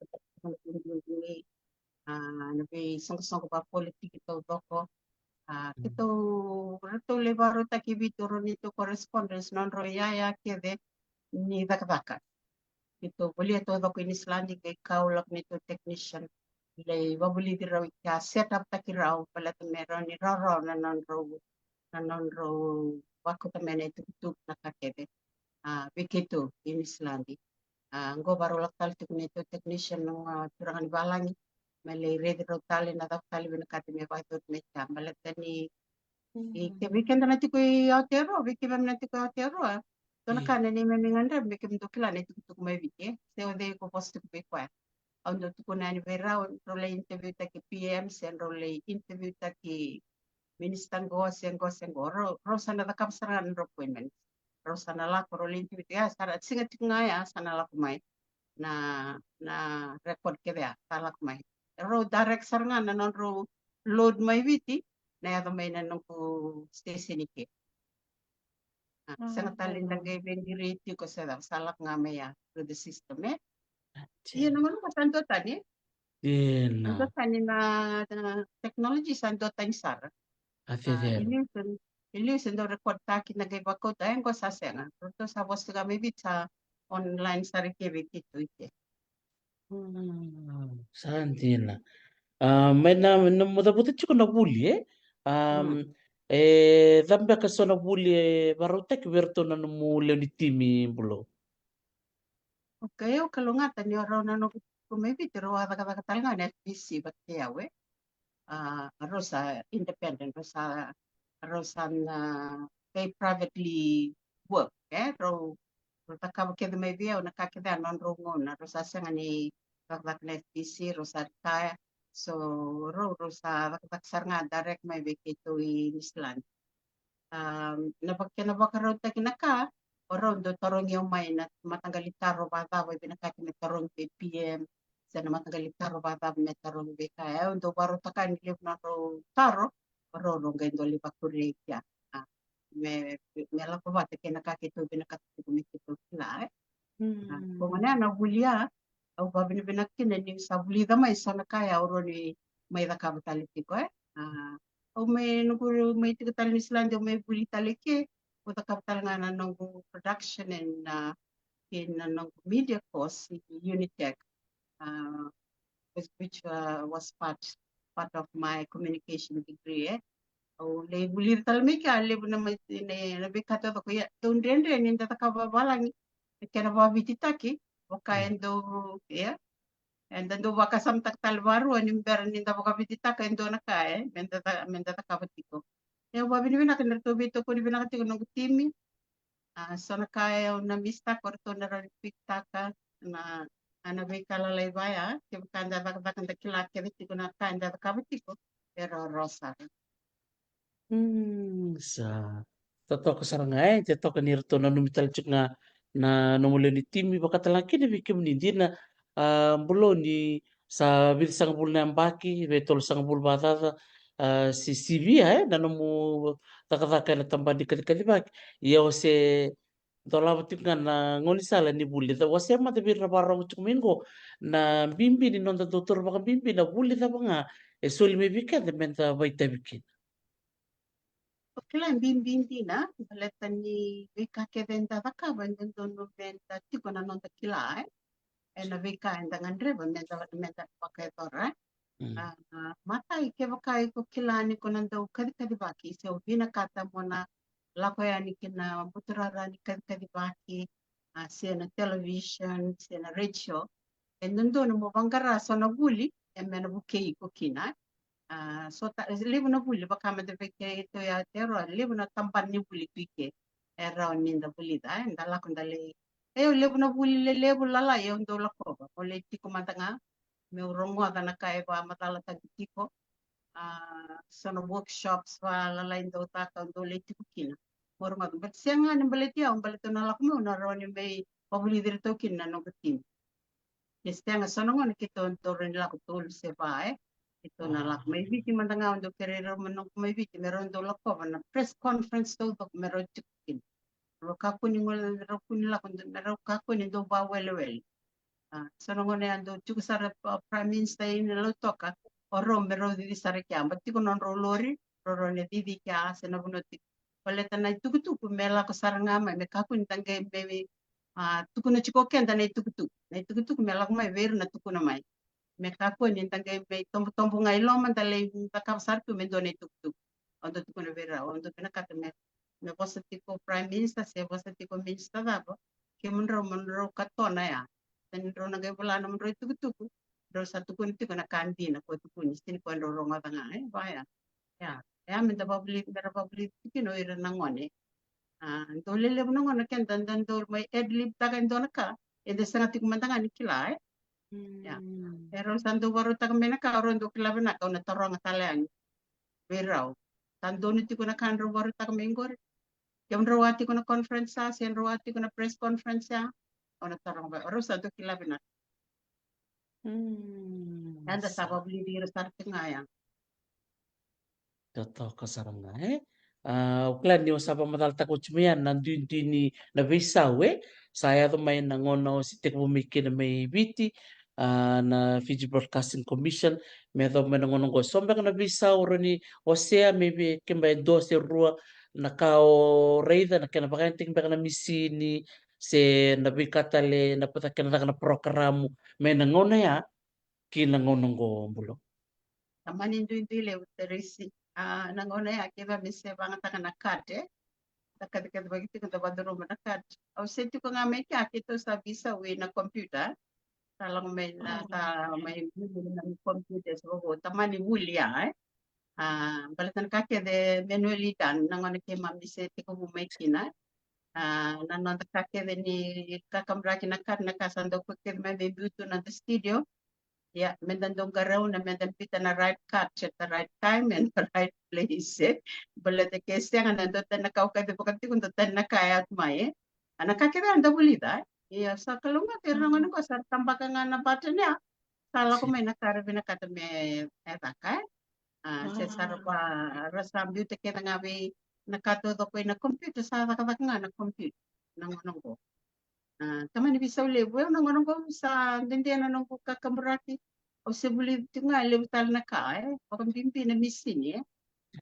Ah, na veisoqosoqo vakapolitiki taucoko. Ah, keitou, ratou lai vakarautaki e Viti o rau neitou correspondents, nodrau iyaya kece ni cakacaka. Keitou volia taucoko i Niusiladi, qai kau lako neitou technician, lai vakavulici rau i kea, set up-taki rau, baleta me rawa ni rawarawa na nodrau, na nodrau vakauta mai na itukutuku, na ka kece, ah, vei keitou i Niusiladi. Ah, qo vakarau lako tale tiko neitou technician, na turaga ni valagi, me lai raici rau tale na cava tale vinakati me vakayacori mai kea, baleta ni, i ke, vei keda na tiko i Aotearoa, vei keimami na tiko i Aotearoa, dua na ka na neimami gadreva me kemudou kila na itukutuku mai Viti, eh? Se o cei ko vosa tiko vei koya. Au dau tukuna yani vei rau, drau lai interview-taki P M, se drau lai interview-taki minister qo se qo se qo, rau, rau sa na cakava sara ga na nodrau appointment. Rau sa na lako, rau lai interview-taki, ah, sa ra, siga tiko ga ya sa na lako mai na, na record kece ya, sa lako mai. Rau direct sara ga na nodrau load mai Viti, na yaco mai na noqu station i ke. Ah, sega tale ni da qai veiqiri tiko se cava, sa lako ga mai ya through the system, eh? Ia na gauna qo sa dua tani, eh? Sa dua tani na, na technology, sa dua tani sara. E liu se, e liu se dau record-taki na qai vakauta, e qo sa sega. Ratou sa vosa ga mai Viti, sa online sara i ke vei keitou i ke. Hmm, sa dina. Ah, mai na, na mo cavuta tiko na vuli, eh? Ah, e cava beka so na vuli e vakarautaki vei iratou na nomu lewe ni timi, Bulou? Okay, au kalougata ni o rau na noqu tiko mai Viti, rau a cakacaka tale ga na F B C vata kei au, eh? Ah, rau sa independent, rau sa, rau sa na, they privately work, eh? Rau, rau cakava kece mai vei au na ka kece a nodrau gauna, rau sa sega ni cakacaka na F B C, rau sa retire. So rau, rau sa cakacaka sara ga direct mai vei keitou i Niusiladi. Ah, na vaka, kena vakarautaki na ka, o rau dau tarogi au mai na mataqali taro vakacava e vinakati me tarogi vei P M, se na mataqali taro vakacava me tarogi vei koya. Au dau vakarautaka yani levu na nodrau taro, o rau, rau qai dau lai vakuria i kea. Ah, me, me lako vata kei na ka keitou vinakata tiko me keitou kila, eh? Ah, ko gona na vuli ya, au vakavinavinaka kina niu sa vulica mai so na ka ya au rawa ni mai cakava tale tiko, eh? Ah, au mai, noqu mai tiko tale Niusiladi, au mai vuli tale ke, au cakava tale ga na noqu production and, ah, kei na noqu media course i Unitec, ah, was, which, ah, was part, part of my communication degree, eh? Au lai vuli tale mai kea, levu na mai, na, na veika taucoko, ia, dau dredre ni da cakava valagi, na kena vakavititaki, vaka e dau, ia, eda dau vakasamataka tale vakarua ni bera ni da vakavititaka e dua na ka, eh, me da ca-, me da cakava tiko. Ia, au vakavinavinaka ni ratou veitokoni vinaka tiko na noqu timi. Ah, so na ka e au na miss-taka, o ratou na rawa ni pick-taka na, na veika lalai vaya, kevaka da cakacaka, da kila kece tiko na ka eda cakava tiko, e rawarawa sara. Hmm, sa totoka sara ga, eh, totoka ni ratou nanumi tale tiko ga na nomu lewe ni timi, vakatalega kina vei kemuni, dina, ah, Bulou, ni sa vitusagavulu na yabaki, veitolusagavulu vakacaca, ah, si, sivia, eh, na nomu cakacaka ena tabana ni kacikacivaki. Ia o se dolava tiko ga na gaunisala ni vuli. Ca, wasea mada vei ira na vakarorogo tiko mai qo na bibi ni noda dau taura vakabibi na vuli cava ga e soli mai vei keda me da vakaitavi kina. O kila e bibi dina, baleta ni veika kece eda cakava e dodonu me da tiko na noda kila, eh? Ena veika eda gadreva me da, me da vakayacora, eh? Mm. Ah, matai, kevaka iko kila ni ko na dau kacikacivaki, se o vinakata mo na lako yani ki na buturara ni kacikacivaki, ah, se na television, se na radio, e dodonu mo vaqara so na vuli e me na vukei iko kina. Ah, so ta, levu na vuli, vaka mada vei keitou i Aotearoa, levu na tabana ni vuli tu i ke e rawa ni da vulica, eh, da lako da lai. E, levu na vuli lelevu lalai au dau lakova, au lai tiko mada ga, meu rogoca na ka e vakamacalataki tiko. A, so na workshops valalai dau caka, dau lai tiko kina. Meu rogoca, but sega ni baleti au, baleta na lako meu na rawa ni mai vavulici iratou kina na noqu timi. E sega, so na gauna keitou dau rawa ni lako tolu se va, e. Keitou na lako mai Viti mada ga, au dau kerei rau mai noqu mai Viti me rau dau lakova na press conference taucoko me rau tiko kina. Rau kakua ni gole, rau kua ni lako, me rau kakua ni dau vawelewele. A, so na gauna ya dau tiko sara, a, Prime Minister ina Lautoka, o rau me rau cici sara kea, ba tiko nodrau lori, rau rau na cici kea se na vanua tiko. Baleta na itukutuku me lako sara ga mai, me kakua ni da qai mai, a, tukuna tiko keda na itukutuku. Na itukutuku me lako mai vei ira na tukuna mai. Me kakua ni da qai mai tobotobo ga i loma, da lai cakava sara tu me dua na itukutuku. Au dau tukuna vei rau, au dau vinakata me, me vosa tiko Prime Minister se vosa tiko Minister cava, kemudrau mo drau katona ya. Se ni drau na qai vola nomudrau itukutuku, drau sa tukuna tiko na ka dina ko tukuni, se ni ko drau rogoca ga, e, va ya. Ya, ya me da vavulici, me ra vavulici tiko kina o ira na gone. A, dau lelevu na gauna keda da dau mai ad lib taka e dua na ka, eda sega tiko mada ga ni kila, e. Ya. E rau sa dau varautaka mai na ka, o rau dau kila vinaka, au na taroga tale yani vei rau. Sa donu tiko na ka drau varautaka mai qori. Kemudrau a tiko na conference ya, se drau a tiko na press conference ya, au na taroga vei, o rau sa dau kila vinaka. Mm, eda sa vavulici ira sara tiko ga ya. Totoka sara ga, e. A, au kila ni o sa vakamacalataka oti mai ya na duidui ni na veisau, e. Sa yaco mai na gauna o se tekivu mai kina mai Viti, a, na Fiji Broadcasting Commission, me yacova mai na gauna oqo. So beka na veisau o rawa ni wasea mai vei keda e dua se rua, na ka o raica, na kena vakayagataki beka na misini, se na veika tale, na pata kena caka na parokaramu mai na gauna ya ki na gauna oqo, Bulo? Tamani duidui levu, Teresi. A, na gauna ya kevaka me se vagataka na card, e, da kacikacivaki tiko, da vacuruma na card. Au se tiko ga mai kea, keitou sa veisau ena computer. Sa lako mai na, sa mai vuli na computer, sa vako tamani vuli ya, e. A, baleta na ka kece manually done na gauna keimami se tekivu mai kina. A, na noda ka kece ni kakaburaki na card, na ka sa dau kece mai me biu tu na noda studio. Ia, meda dau qarauna, meda biuta na right card at the right time and the right place, e. Baleta ke sega, na dua tani na ka o kacivaka tiko, dua tani na ka e yaco mai, e. A, na ka kece eda vulica, e. Ia, sa kalougata, ira na gone qo sa ra tabaka ga na button ya, sa lako mai na ka ra vinakata me, me caka, e. A, se sa ra va, ra sa biuta kece ga vei na ka taucoko ena computer, sa cakacaka ga na computer na gauna qo. A, tamani veisau levu, e, na gauna qo sa dede na noqu kakaburaki. Au se vulica tiko ga e levu tale na ka, e, vakabibi na misini, e.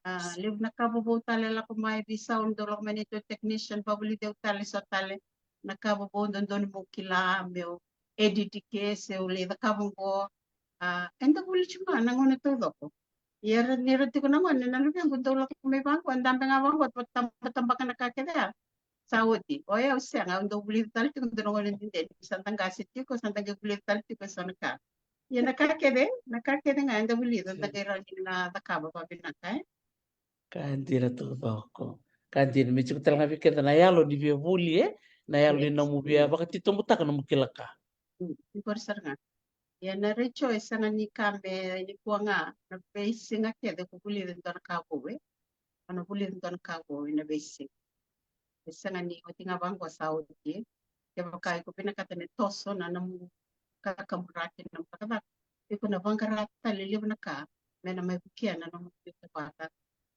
A, levu na ka vovou tale lako mai, veisau dau lako mai neitou technician, vavulici au tale, so tale na ka vovou dodonu meu kila, meu edit ke se au lai cakava qo. A, eda vuli tiko ga na gauna taucoko. Ia ra, ni ra tiko na gone, na luvequ dau lako mai vaqo, dabe ga vaqo, tabatabaka na ka kece ya. Sa oti. O yau sega, au dau vulica tale tiko, dau na gone dede, sa da qase tiko, sa da qai vulica tale tiko eso na ka. Ia na ka kece, na ka kece ga eda vulica, da qai rawa ni na cakava vavinaka, e. Ka dina taucoko. Ka dina, me tiko tale ga vei keda na yalo ni via vuli, e? Na yalo ni nomu via vakatitobutaka nomu kila ka. Mm, ni qori sara ga. Ia na retio e sega ni ka me nikua ga, na veisiga kece ko vulica e dua na ka vou, e. O na vulica e dua na ka vou ena veisiga. E sega ni oti ga vaqo sa oti, e. Kevaka iko vinakata me toso na nomu kakaburaki, na nomu cakacaka, iko na vaqara tale levu na ka me na mai vukea na nomu biuta vata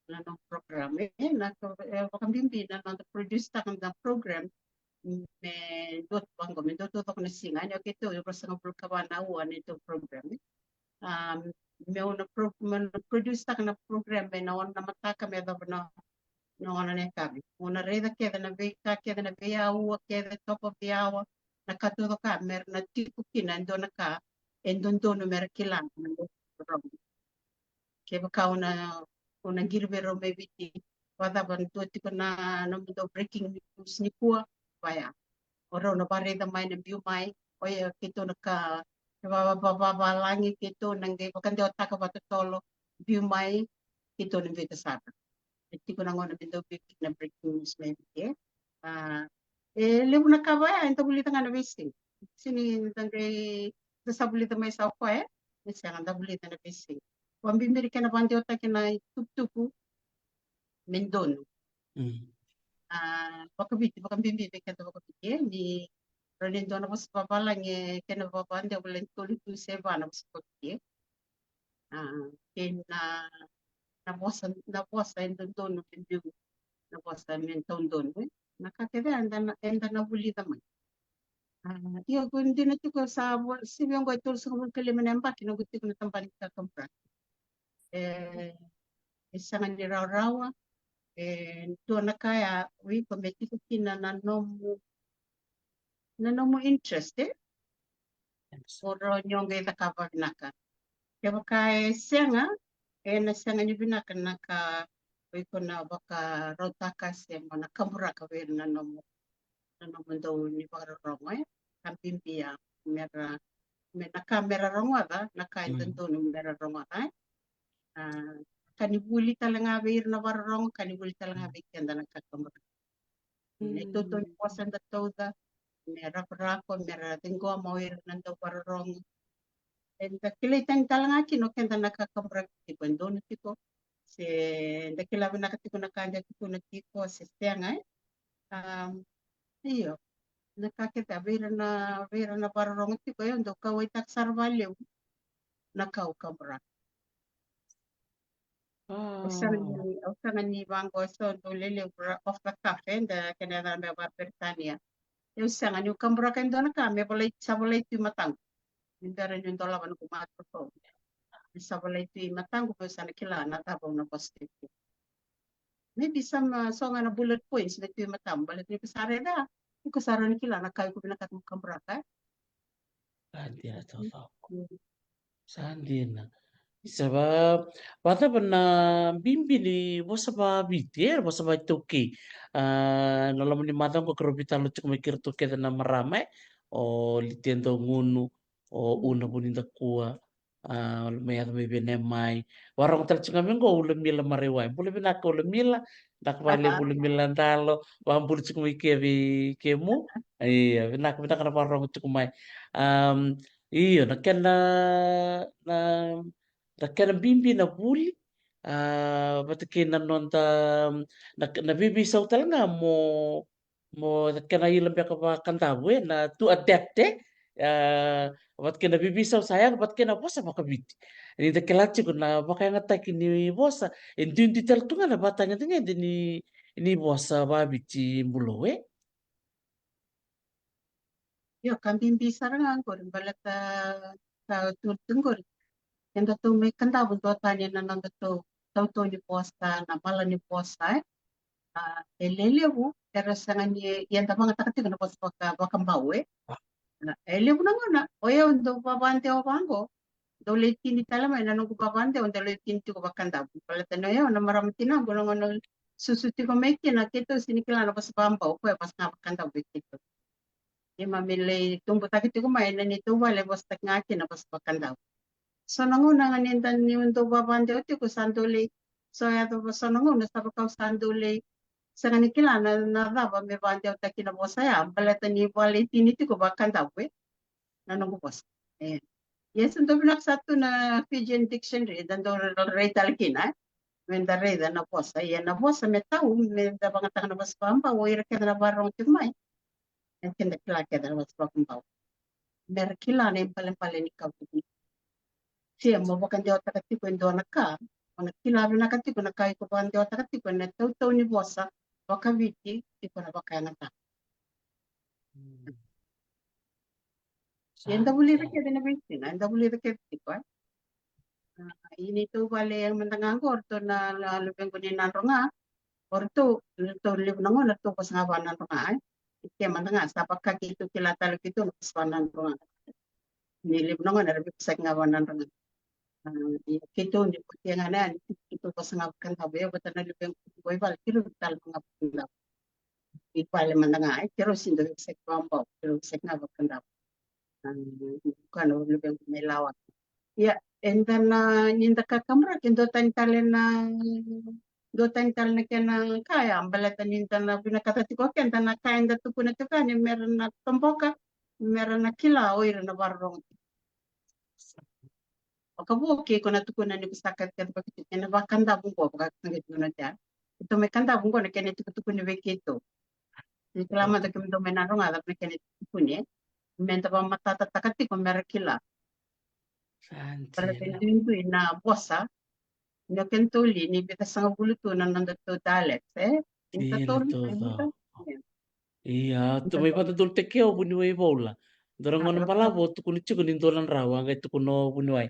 na nomu program, e. Na ka, e, vakabibi na noda produce taka na program, me dua tu vaqo, me dua taucoko na siga, e. Ni o keitou e ruasagavulu ka va na aua neitou program, e. A, meu na pro-, meu na produce taka na program ena ono na mataka me yacova na, na ono na yakavi. Meu na raica kece na veika kece, na veiaua kece, top of the hour, na ka taucoko me ra na tiko kina e dua na ka e dodonu me ra kila na noda program. Kevaka o na, o na qiri vei rau mai Viti, vakacava, dua tiko na, na nomudou breaking news nikua, vaya. O rau na varaica mai, na biu mai, oya keitou na ka, na va-, va-, va-, vavalagi, keitou na qai vakadewataka vakatotolo, biu mai, keitou na biuta sara. E tiko na gauna me dau biu kina na breaking news mai Viti, e. A, e levu na ka vaya eda vulica ga na veisiga. Sega ni da qai, da sa vulica mai sa o koya, e. ni sega da vulica na veisiga. Vakabibi ni kena vakadewataki na itukutuku me donu. Mm. A, vakaviti, vakabibi vei keda vakaviti, e, ni rawa ni dua na vosa vavalagi, e, kena vakadewa, vale ni tolu tu se va na vosa vakaviti, e. A, kei na, na vosa, na vosa e dodonu me biu, na vosa me taudonu, e. Na ka kece eda na, eda na vulica mai. A, io, ko dina tiko sa vo-, sivi oqo e tolusagavulu ka lima na yabaki noqu tiko na tabana ni kakaburaki. E, e sega ni rawarawa, e, dua na ka ya, o iko me tiko kina na nomu, na nomu interest, e? O rawa ni o qai cakava vinaka. Kevaka e sega, e na sega ni vinaka na ka o iko na vakarautaka se mo na kaburaka vei ira na nomu, na nomudou ni vakarorogo, e? Ka bibi ya, mera, me na ka mera rogoca, na ka e dodonu mera rogoca, e? A, ka ni vuli tale ga vei ira na vakarorogo, ka ni vuli tale ga vei keda na kakaburaki. Na itoto ni vosa eda tauca, me rakorako, mera ciqoma o ira na dau vakarorogo. Eda kilai tani tale ga kina o keda na kakaburaki tiko, e donu tiko, se eda kila vinaka tiko na ka eda tukuna tiko, se sega, e? Am, io, na ka kece vei ira na, vei ira na vakarorogo tiko, e, au dau kauwaitaka sara vakalevu na ka au kaburaka. Au sega ni, au sega ni vaqo eso dau lelevu ra-, off the cuff, e, da kena yacana me vakaperitania. Au sega niu kaburaka e dua na ka me volai, sa volai tu i mataqu. Ni bera niu dolava noqu microphone, ni sa volai tu i mataqu, meu sa na kila na cava au na vosa tiko. Maybe some, uh, so ga na bullet points me tu i matamu, baleta ni ko sa raica, ni ko sa rawa ni kila na ka iko vinakata mo kaburaka, e? Sa dina taucoko. Mm. Sa dina. Isa va, vacava na bibi ni vosa vaViti, e, vosa vaitaukei. A, na loma ni macawa qo keirau veitalanoa tiko mai kei iratou kece na marama, e. O Lite Dogunu, o Una Vunidakua, a, mai yaco mai Vene mai. Vakarorogo tale tiko ga mai qo o Ulamila Maraiwai. Bula vinaka Ulamila, vinaka vakalevu Ulamila Dalo, vakabula tiko mai ke vei kemu. Ia, vinaka, vinaka na vakarorogo tiko mai. Am, io, na kena, na, na kena bibi na vuli, a, vata kei na noda, na, na veiveisau tale ga mo, mo kena ila beka vakadavu, e, na to adapt, e. A, vata kei na veiveisau sa yaco vata kei na vosa vakaViti. Ni da kila tiko na vakayagataki ni vosa, e duidui tale tu ga na vakatagedegede ni, ni vosa vaViti, Bulou, e. Io, ka bibi sara ga qori, baleta ka tu tu qori. Edatou mai Kadavu duatani na nodatou tautau ni vosa, na mala ni vosa, e. A, e lelevu era sega ni, ia da vagataka tiko na vosa vaka, vakabau, e. A, e levu na gauna o yau dau vavadewa vaqo, dau lai tini tale mai na noqu vavadewa, dau lai tini tiko vakadavu. Baleta ni o yau na marama tinaqu na gauna susu tiko mai kina, keitou sega ni kila na vosa vakabau, koya vosa ga vakadavu vei keitou. Keimami lai tubutaki tiko mai na neitou vale, vosataki ga kina vosa vakadavu. So na gauna ga ni da, niu dau vavadewa tiko, sa dau lai, so yaco, so na gauna sa vaka au sa dau lai sega ni kila na, na cava me vadewataki na vosa ya, baleta ni vale tini tiko vakadavu, e, na noqu vosa. E. Ia sa dau vinaka sa tu na Fijian Dictionary, da dau rai tale kina, e. Me da raica na vosa. Ia na vosa me tau, me da vagataka na vosa vakabau, o ira kece na vakarorogo tiko mai. E, keda kila kece na vosa vakabau. Mera kila na ibalebale ni ka vuni. Se mo vakadewataka tiko e dua na ka, mo na kila vinaka tiko na ka iko vakadewataka tiko, ena tautau ni vosa vakaViti, tiko na vakayagataka. Mm. Sa, eda vulica kece na veisiga, eda vulica kece tiko, e. A, i neitou vale mada ga qo, o ratou na, na luvequ ni Nadroga. O ratou, ratou levu na gauna ratou vosa ga vaNadroga, e. I ke mada ga sa vaka keitou kila tale keitou na vosa vaNadroga. Ni levu na gauna era veivosaki ga vaNadroga. A, ia keitou ni votia ga na yani, keitou vosa ga vaKadavu, ia vata na luvequ qo i vale, keirau tale ga vaKadavu. I vale mada ga, e, keirau sega ni veivosaki vaBau, keirau veivosaki ga vaKadavu. A, ka na luvequ mai Lawa. Ia, eda na, ni da kakaburaki, e dua tani tale na, dua tani tale na kena ka ya, baleta ni da na vinakata tiko keda na ka eda tukuna tiko yani, mera na toboka, mera na kila o ira na vakarorogo. Vakavo ke iko na tukuna ni ko sa kacikaci vakiti ena vakadavu qo vaka sa qai tukuna tea. Ito mai kadavu qo na kena tukutukuni vei keitou. Ni kila mada kemudou mai na rogoca na kena tukutukuni e. Meda vakamatatataka tiko mera kila. Sa dina. Para vei duidui na vosa. Ni o kena toli ni vica sagavulu tu na noda tou dialect e. Dina totolo. Ia, tu mai vakadodonutaki au vuniwai Vaula. Dua na gauna balavu o tukuni tiko ni dua na drau, a qai tukuna o vuniwai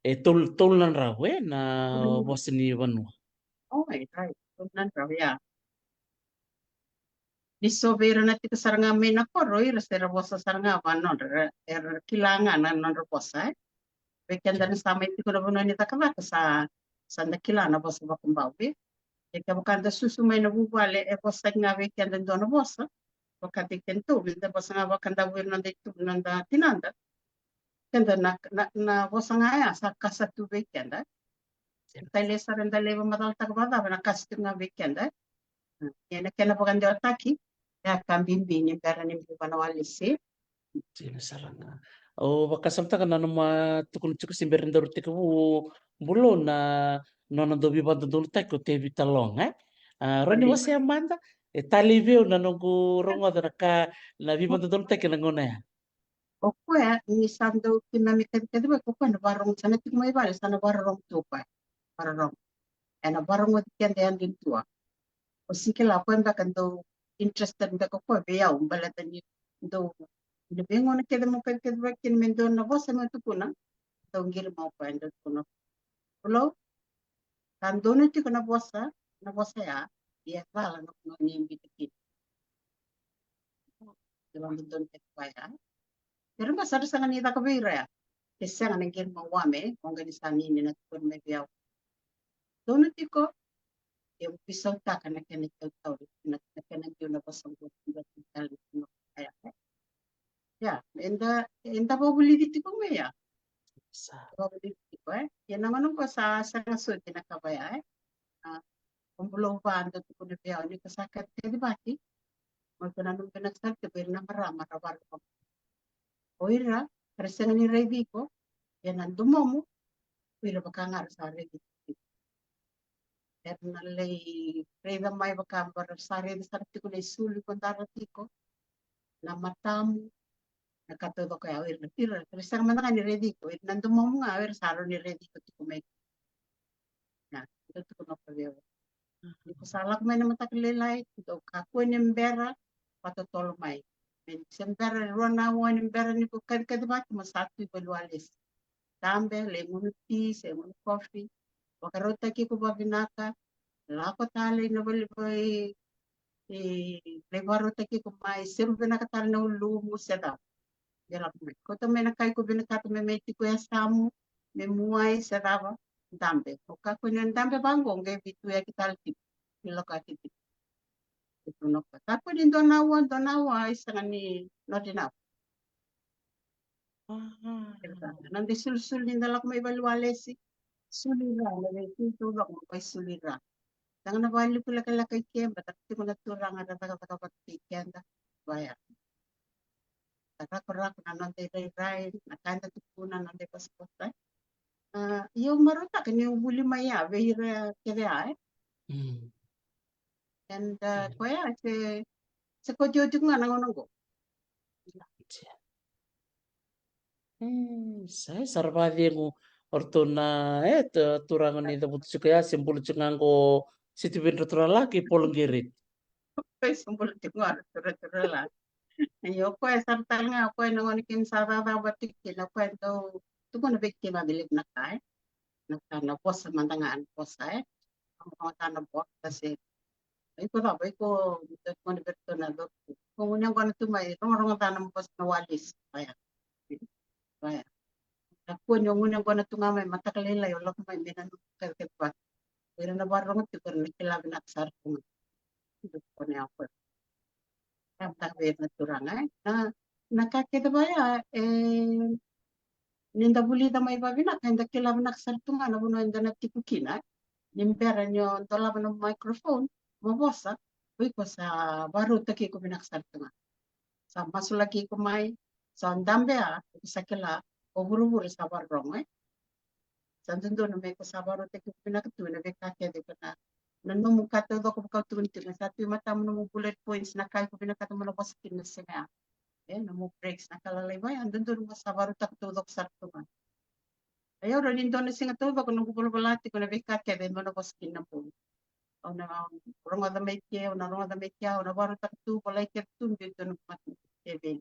e tolu, tolu na drau e na vosa ni vanua. O, e, right. Tolu na drau, ia. Ni so vei ira na tiko sara ga mai na koro, ira se ra vosa sara ga va nodra, era kila ga na nodra vosa e. Vei keda na sa mai tiko na vanua ni cakacaka sa, sa da kila na vosa vakabau e. E kevaka da susu mai na vuvale e vosaki ga vei keda e dua na vosa, vakataki keda tu, da vosa ga vakadavu ira noda itu, noda tinada. Keda na, na, na vosa ga ya sa kasa tu vei keda. Tale sara da lai vakamacalataka vakacava na kasa tu ga vei keda. Ia na kena vakadewataki e a ka bibi ni bera ni biu vanawalesi. Dina sara ga. O vakasamataka na noma tukuni tiko se bera ni daru tekivu Bulou na nona dau veivakadodonutaki o Tevita Long e. A, rawa ni wasea mada e talei vei au na noqu rogoca na ka na veivakadodonutaki na gauna ya. O koya ni sa dau kina me kacikaci vaka o koya na varogo sa na tiko mai vale sa na varogo tu o koya. Varogo. E na varogo ti keda yadudua. O sikila o koya beka dau interested beka o koya vei au baleta ni dau na veigauna kece mo kacikaci vaka kina me dua na vosa me tukuna. Dau qiri mai o koya dau tukuna. Bulou. Sa donu tiko na vosa, na vosa ya, ia cala na vanua ni biuta kina. Ia vakadodonutaki koya ya. Ia ra bau sa ra sega ni caka vei ira ya. Ke sega na qiri mai o Wame, o qai ni sa nini na tukuna mai vei au. Donu tiko, ia au veisautaka na kena itautau, na, na kena biu na vosa qo, na kena itautau, na kena itautau. Ia, eda, eda vakavulici tiko mai ya. Sa. Vakavulici tiko e. Ia na gauna qo sa, sa sega soti na ka vaya e. A, o Bulou va dau tukuna vei au ni ko sa kacikaci vaki. Mo iko na nomu vinaka sara tiko ira na marama ra vara. O ira, era sega ni raici iko. Ia na domomu, o ira vaka ga ra sa raici iko. Era na lai raica mai vaka bara sa raica sara tiko na isulu ko dara tiko. Na matamu, na ka taucoko ya o ira, ira, era sega mada ga ni raici iko, ira na domomu ga o ira sa rawa ni raici iko tiko mai. Na, ira tiko na ka vei au. Ni ko sa lako mai na mataka lailai, dou kakua ni bera, vakatotolo mai. Me ni se bera rua na aua ni bera ni ko kacikaci vaki mo sa tu i valeniwalesi. Dabe, lai gunu ti se gunu kofi. Vakarautaki iko vavinaka. Lako tale ina vale vei, e, lai vakarautaki iko mai, seru vinaka tale na ulumu se cava. Ia lako mai. Kauta mai na ka iko vinakata me mai tiko e yasamu, me muai se cava, dabe. O kakua ni dabe vaqo, qai veituyaki tale tiko. Ni lako yaki tiko. Kakua ni dua na aua, dua na aua, e sega ni not enough. Aha. Noda isulusulu ni da lako mai valeniwalesi. Sulu i ra, na vei tu tu lako mai sulu i ra. Daga na valiku lekaleka i ke, baleta tiko na turaga ra cakacaka vata kei keda. Vaya. Rakorako na noda irairai, na ka eda tukuna, na noda ivosavosa. A, ia au marautaka niu vuli mai ya vei ira kece ya e. Mm. And, uh, koya se, se kotioti ga na gauna qo. E, sa, sa ra vakacegu o ratou na, e, tu, turaga ni cavutu tiko ya, se bula tiko ga qo Sitiveni Raturala kei Polo Qereti. Koya se bula tiko ga Raturala. Io, koya sara tale ga, koya na gauna kina sa cakacaka vata kina, koya dau tukuna vei kina vakalevu na ka, e. Na ka na vosa mada ga, na vosa, e. Mada ga na vosa, se. Iko cava, iko dau tukuna vei ratou na dau. Ko gunu yaqona tu mai, rogorogo ca na vosa na walesi, vaya. Vaya. Na kua ni o gunu yaqona tu ga mai, mataka lailai, o lako mai, me na nuka kece vata. Ira na vakarorogo tiko, era na kila vinaka sara tu ga. Iko na yaqona. Sa vei na turaga, e. Na, na ka kece vaya, e, ni da vulica mai vavinaka, eda kila vinaka sara tu ga na vanua eda na tiko kina, e. Ni bera ni o dolava na microphone, mo vosa, o iko sa vakarautaki iko vinaka sara tu ga. Sa masulaki iko mai, sa dabe a, iko sa kila, o vuravura sa vakarorogo, e. Sa dodonu me ko sa vakarautaki vinaka tu na veika kece ko na, na nomu ka taucoko vaka au tukuna tiko, sa tu e matamu nomu bullet points na ka iko vinakata mo na vosa kina na siga ya. E, nomu breaks na ka lalai vaya, dodonu mo sa vakarautaka taucoko sara tu ga. Ia au rawa ni dua na siga taucoko noqu valavala tiko na veika kece mo na vosa kina na bogi. Au na rogoca mai ke, au na rogoca mai ke, au na vakarautaka tu, volai kece tu, biu tu na mata kece.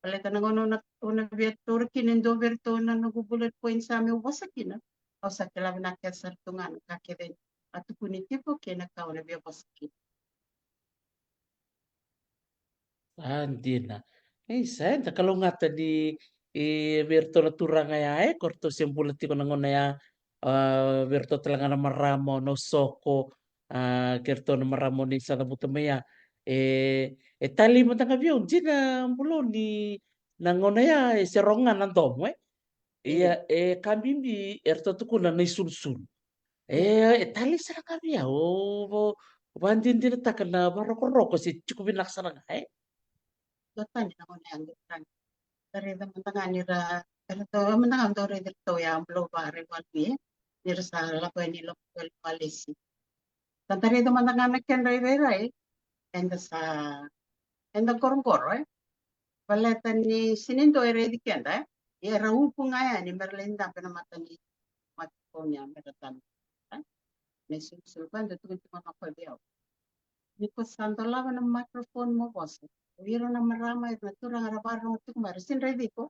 Baleta na gauna au na, au na via taura kina e dua vei iratou na noqu bullet points sa meu vosa kina. Au sa kila vinaka kece sara tu ga na ka kece a tukuni tiko kei na ka au na via vosa kina. A dina. Isa, eda kalougata ni, e, vei iratou na turaga ya, e, ko iratou se bula tiko na gauna ya, a, vei iratou tale ga na marama, o Nausoko, a, kei iratou na marama ni sa cavuta mai ya. E, e talei mada ga vei au, dina Bulou, ni na gauna ya e se rogo ga na domo, e. Ia, e ka bibi eratou tukuna na isulusulu. E, e talei sara ga vei au, o, o, vakadinadinataka na vakarokoroko se tiko vinaka sara ga, e. Dua tani na gauna ya, dua tani. Da raica mada ga ni ra, eratou mada ga dau raica iratou ya, Bulou vaka Raivalu, e. Ni ra sa lako yani lako vale, valesi. Sa da raica mada ga na kedra irairai, eda sa, eda qoroqoro, e. Baleta ni sega ni dua e raici keda, e. Ia era upu ga yani me ra lai dabe na mata ni, mata ni kau ya me ra dabe, e. Na isulusulu ka da tukuna tiko ga vei au. Ni ko sa dolava na microphone mo vosa, o ira na marama, ira na turaga ra vakarorogo tiko mai, ra sega ni raici iko.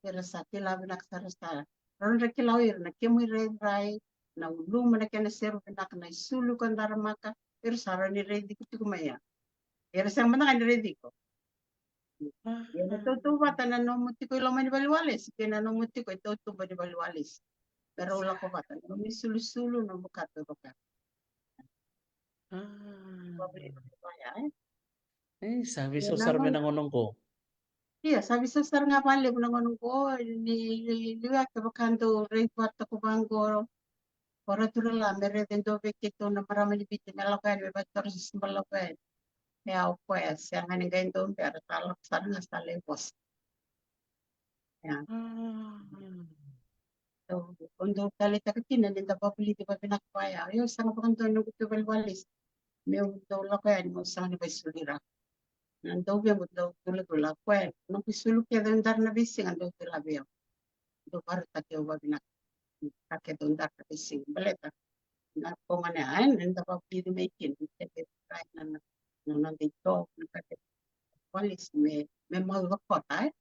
Era sa kila vinaka sara, sa rawa ni ra kila o ira na kemu irairai, na uluma, na kena seru vinaka, na isulu ko daramaka, era sa rawa ni raici iko tiko mai ya. Era sega mada ga ni raici iko. Ia na tautauvata na nomu tiko i loma ni valeniwalesi kei na nomu tiko i tautuba ni valeniwalesi. Me rau lako vata, na nomu isulusulu, nomu ka taucoko. A. Vakabibi vaya, e. E, sa veisau sara mai na gauna oqo. Ia, sa veisau sara ga vakalevu na gauna oqo, ni, ni, ni liu ya kevaka dou raici vata ko vaqo, o Ratu Rala, me raici e dua vei keitou na marama ni Viti me lako yani me vakatoro se sibala lako yani. E, au koya, sega ni qai dou bera, sa lako sara ga sa lai vosa. Ia. A. Dou, o dou taleitaka kina ni da vakavulici vavinaka vaya. Io, sega vakadua ni noqu tu valeniwalesi. Meu dau lako yani, meu sega ni vakaisulu ira. Na dau vei au dau culacula, koya noqu isulu kece au dara na veisiga dau cila vei au. Dau vakarautaki au vavinaka. Ka kece au dara na veisiga. Baleta na koga na, e, na da vakavulici mai kina, na, na, na noda itovo, na ka kece. Valeniwalesi me, me maucokota, e.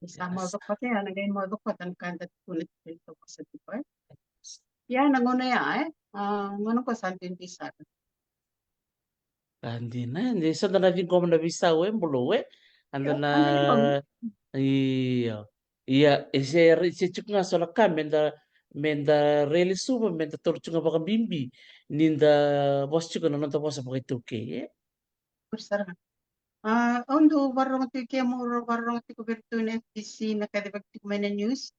Ni sa maucokota, ia na qai maucokota na ka da tukuna tiko, ni da vosa tiko, e. Ia na gauna ya, e, a, gauna ko sa duidui sara. Ka dina, e, ni sa da na ciqoma na veisau, e, Bulou, e. Eda na, io. Ia, e se, se tiko ga so na ka me da, me da railesuva, me da taura tiko ga vakabibi ni da vosa tiko na noda vosa vakaitaukei, e. Sara ga. A, au dau vakarorogo tiko, kemu vakarorogo tiko vei iratou na F B C, na kacivaki tiko mai na news.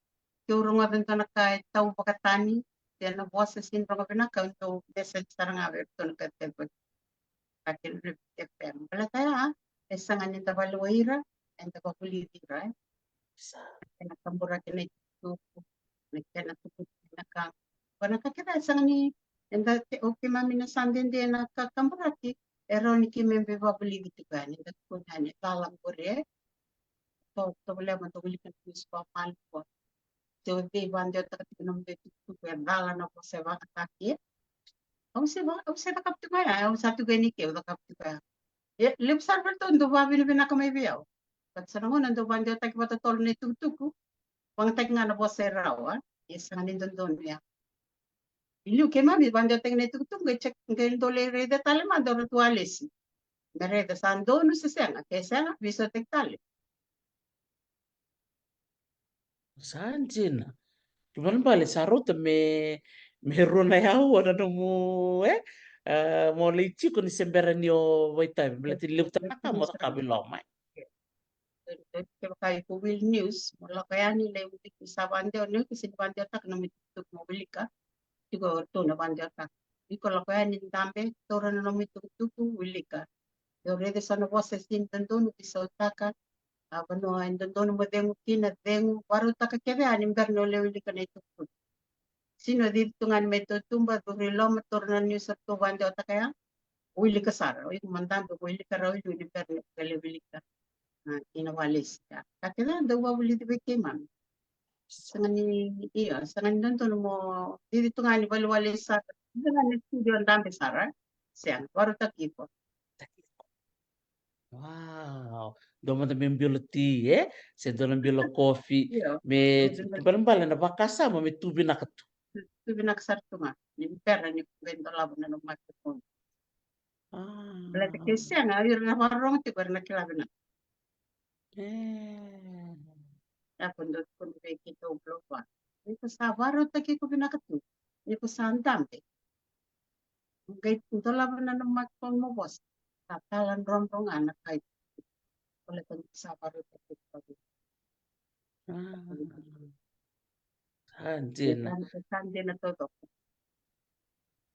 Keu rogoca e dua na ka e tau vakatani, se na vosa sega ni rogo vinaka, au dau message sara ga vei iratou na kacivaki. Ka kena F M. Baleta ya, e sega ni da valewai ira, eda vakavulici ira, e. Sa. Kena kaburaki na itukutuku, na kena tukutuku na ka. Ko na ka kece e sega ni, eda, o keimami na sa dede na ka kaburaki, e rawa ni keimami vakavulici tiko yani, eda tukuna yani, e cala qori, e. Tovolea mada wilika na news vakamalua. Se o cei vakadewataka tiko na nomudou itukutuku, e cala na vosa e vakayagataki, e. Au se va, au se cakava tiko ya, au sa tukuni ke, au cakava tiko ya. E levu sara vei iratou dau vakavinavinaka mai vei au. Baleta sa na gauna dau vakadewataki vakatotolo na itukutuku, vakayagataki ga na vosa e rawa, e sega ni dodonu ya. I liu keimami vakadewataki na itukutuku, qai check, qai dau lai raica tale mada o Ratu Walesi. Me raica sa donu se sega, ke sega, veisautaki tale. Sa dina. Kena ibalebale sa rauta me, me rua na aua na nomu, e? A, mo lai tiko ni se bera ni o vakaitavi, baleta ni levu tale na ka mo cakava i loma, e. Kevaka iko wili news, mo lako yani lai wilika, ni sa vakadewa, ni o iko sega ni vakadewataka na nomu itukutuku mo wilika, tiko tu na vakadewataka. Iko lako yani dabe, taura na nomu itukutuku, wilika. Ke o raica eso na vosa e sega ni dodonu, veisautaka. A, vanua e dodonu mo cegu kina, cegu, vakarautaka kece yani bera ni o lai wilika na itukutuku. Sino cici tu ga ni mai tautuba, curu i loma, taura na niusi ratou vakadewataka ya. Wilika sara, o iko mada dou wilika rawa i liu ni bera ni ka lai wilika. A, ina walesi ya. Ka kece dau vavulici vei keimami. Sega ni, io, sega ni dodonu mo cici tu ga ni valewale sara. Sega ni studio dabe sara. Sega, varautaki iko. Wow. Dua mada me bilo ti, e? Se dua na bilo kofi. Io. Me tu balebale na vakasama me tu vinaka tu. Tu vinaka sara tu ga. Ni bera ni qai dolava na nomu microphone. Ah. Baleta ke sega, o ira na vakarorogo tiko era na kila vinaka. E. Ia ko dou tukuna vei keitou, Blo, va. Ni ko sa varautaki iko vinaka tu. Ni ko sa dabe. Qai dolava na nomu microphone mo vosa. Sa taladrodro ga na kai. Baleta ni sa varautaki iko vinaka. Ah. Sa dina. Sa dina taucoko.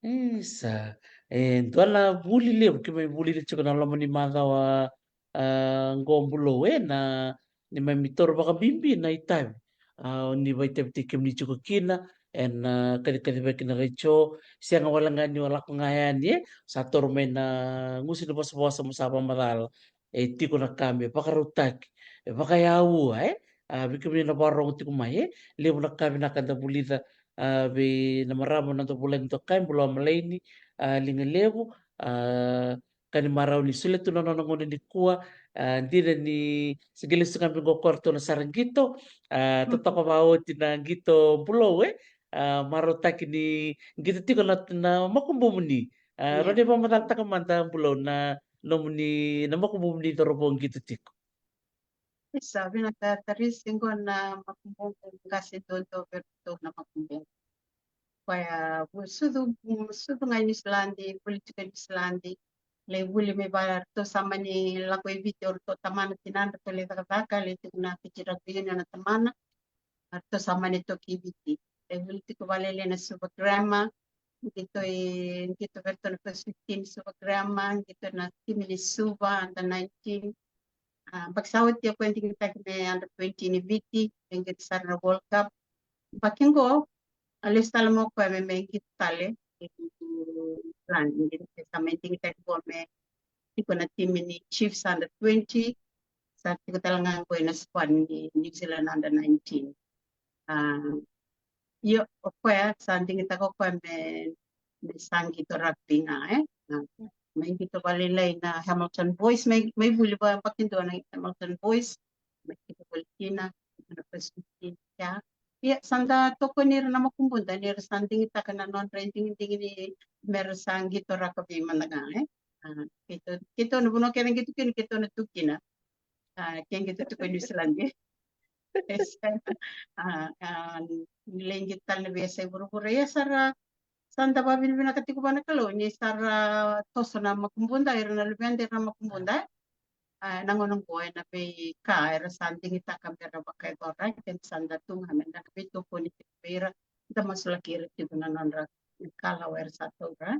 Isa. E dua na vuli levu keimami vulica tiko na loma ni macawa, a, qo, Bulou, e, na neimami taura vakabibi na itavi. A, o ni vakaitavitaki kemuni tiko kina ena, a, kacikacivaki na retio. Sega wale ga ni o lako ga yani, e, sa taura mai na gusu ni vosavosa mo sa vakamacala. E tiko na ka me vakarautaki, e vakayaua, e. A, vei kemuni na vakarorogo tiko mai, e, levu na ka vinaka da vulica, a, vei na marama na noda vulagi dokai, Bulawamaleni, a, Ligalevu, a, ka ni marau ni solia tu na nona gauna nikua, a, dina ni se qai lesu ga mai qo o ratou na sara qito, a, totoka vakaoti na qito, Bulou, e, a, marautaki ni qito tiko na, na makubumuni. A, rawa ni vakamacalataka mada, Bulou, na nomuni, na makubumuni cauravou qito tiko. Isa, vinaka Tarisi, qo na makubuqu, qase duadua vei iratou na makubuqu. Koya, vu-, sucu, sucu ga i Niusiladi, vuli tiko i Niusiladi. Lai vuli mai vale, ratou sa mani lako i Viti o ratou tamana, tinana, ratou lai cakacaka, lai tiko na Fiji Rugby Union na tamana. Ratou sa mani toki i Viti. Lai vuli tiko vakalailai na Suva Grammar. Qito i, qito vei iratou na first fifteen Suva Grammar, qito na timi ni Suva under nineteen. A, yabaki sa oti o koya digitaki me under twenty ni Viti, e qito sara na World Cup. Yabaki qo, a lesu tale mai o koya me, me qito tale. Plan, qito sa mai digitaki qo me tiko na timi ni Chiefs under twenty. Sa tiko tale ga qo ena squad ni New Zealand under nineteen. A, io, o koya sa digitaka o koya me, me sa qito rugby ga, e. A, mai qito vakalailai na Hamilton Boys, mai, mai vuli vakadua na Hamilton Boys, mai qito voli kina na first fifteen, ia. Ia, sa da tokoni ira na makubuda ni ra sa digitaka na nodra idigidigi ni me ra sa qito rakavi mada ga, e. A, keitou, keitou na vanua kece qito kina, keitou na tu kina. A, ke qito tiko i Niusiladi. A, a, ni lai qito tale na veiyasai vuravura. Ia sa ra, sa da vakavinavinaka tiko vua na Kalou ni sa ra toso na makubuda, ira na luveda, ira na makubuda. A, na gauna qo ena veika era sa digitaka me ra vakayacora, keda sa da tu ga me da veitokoni tiko vei ira, da masulaki ira tiko na nodra ikalawa era sa taura.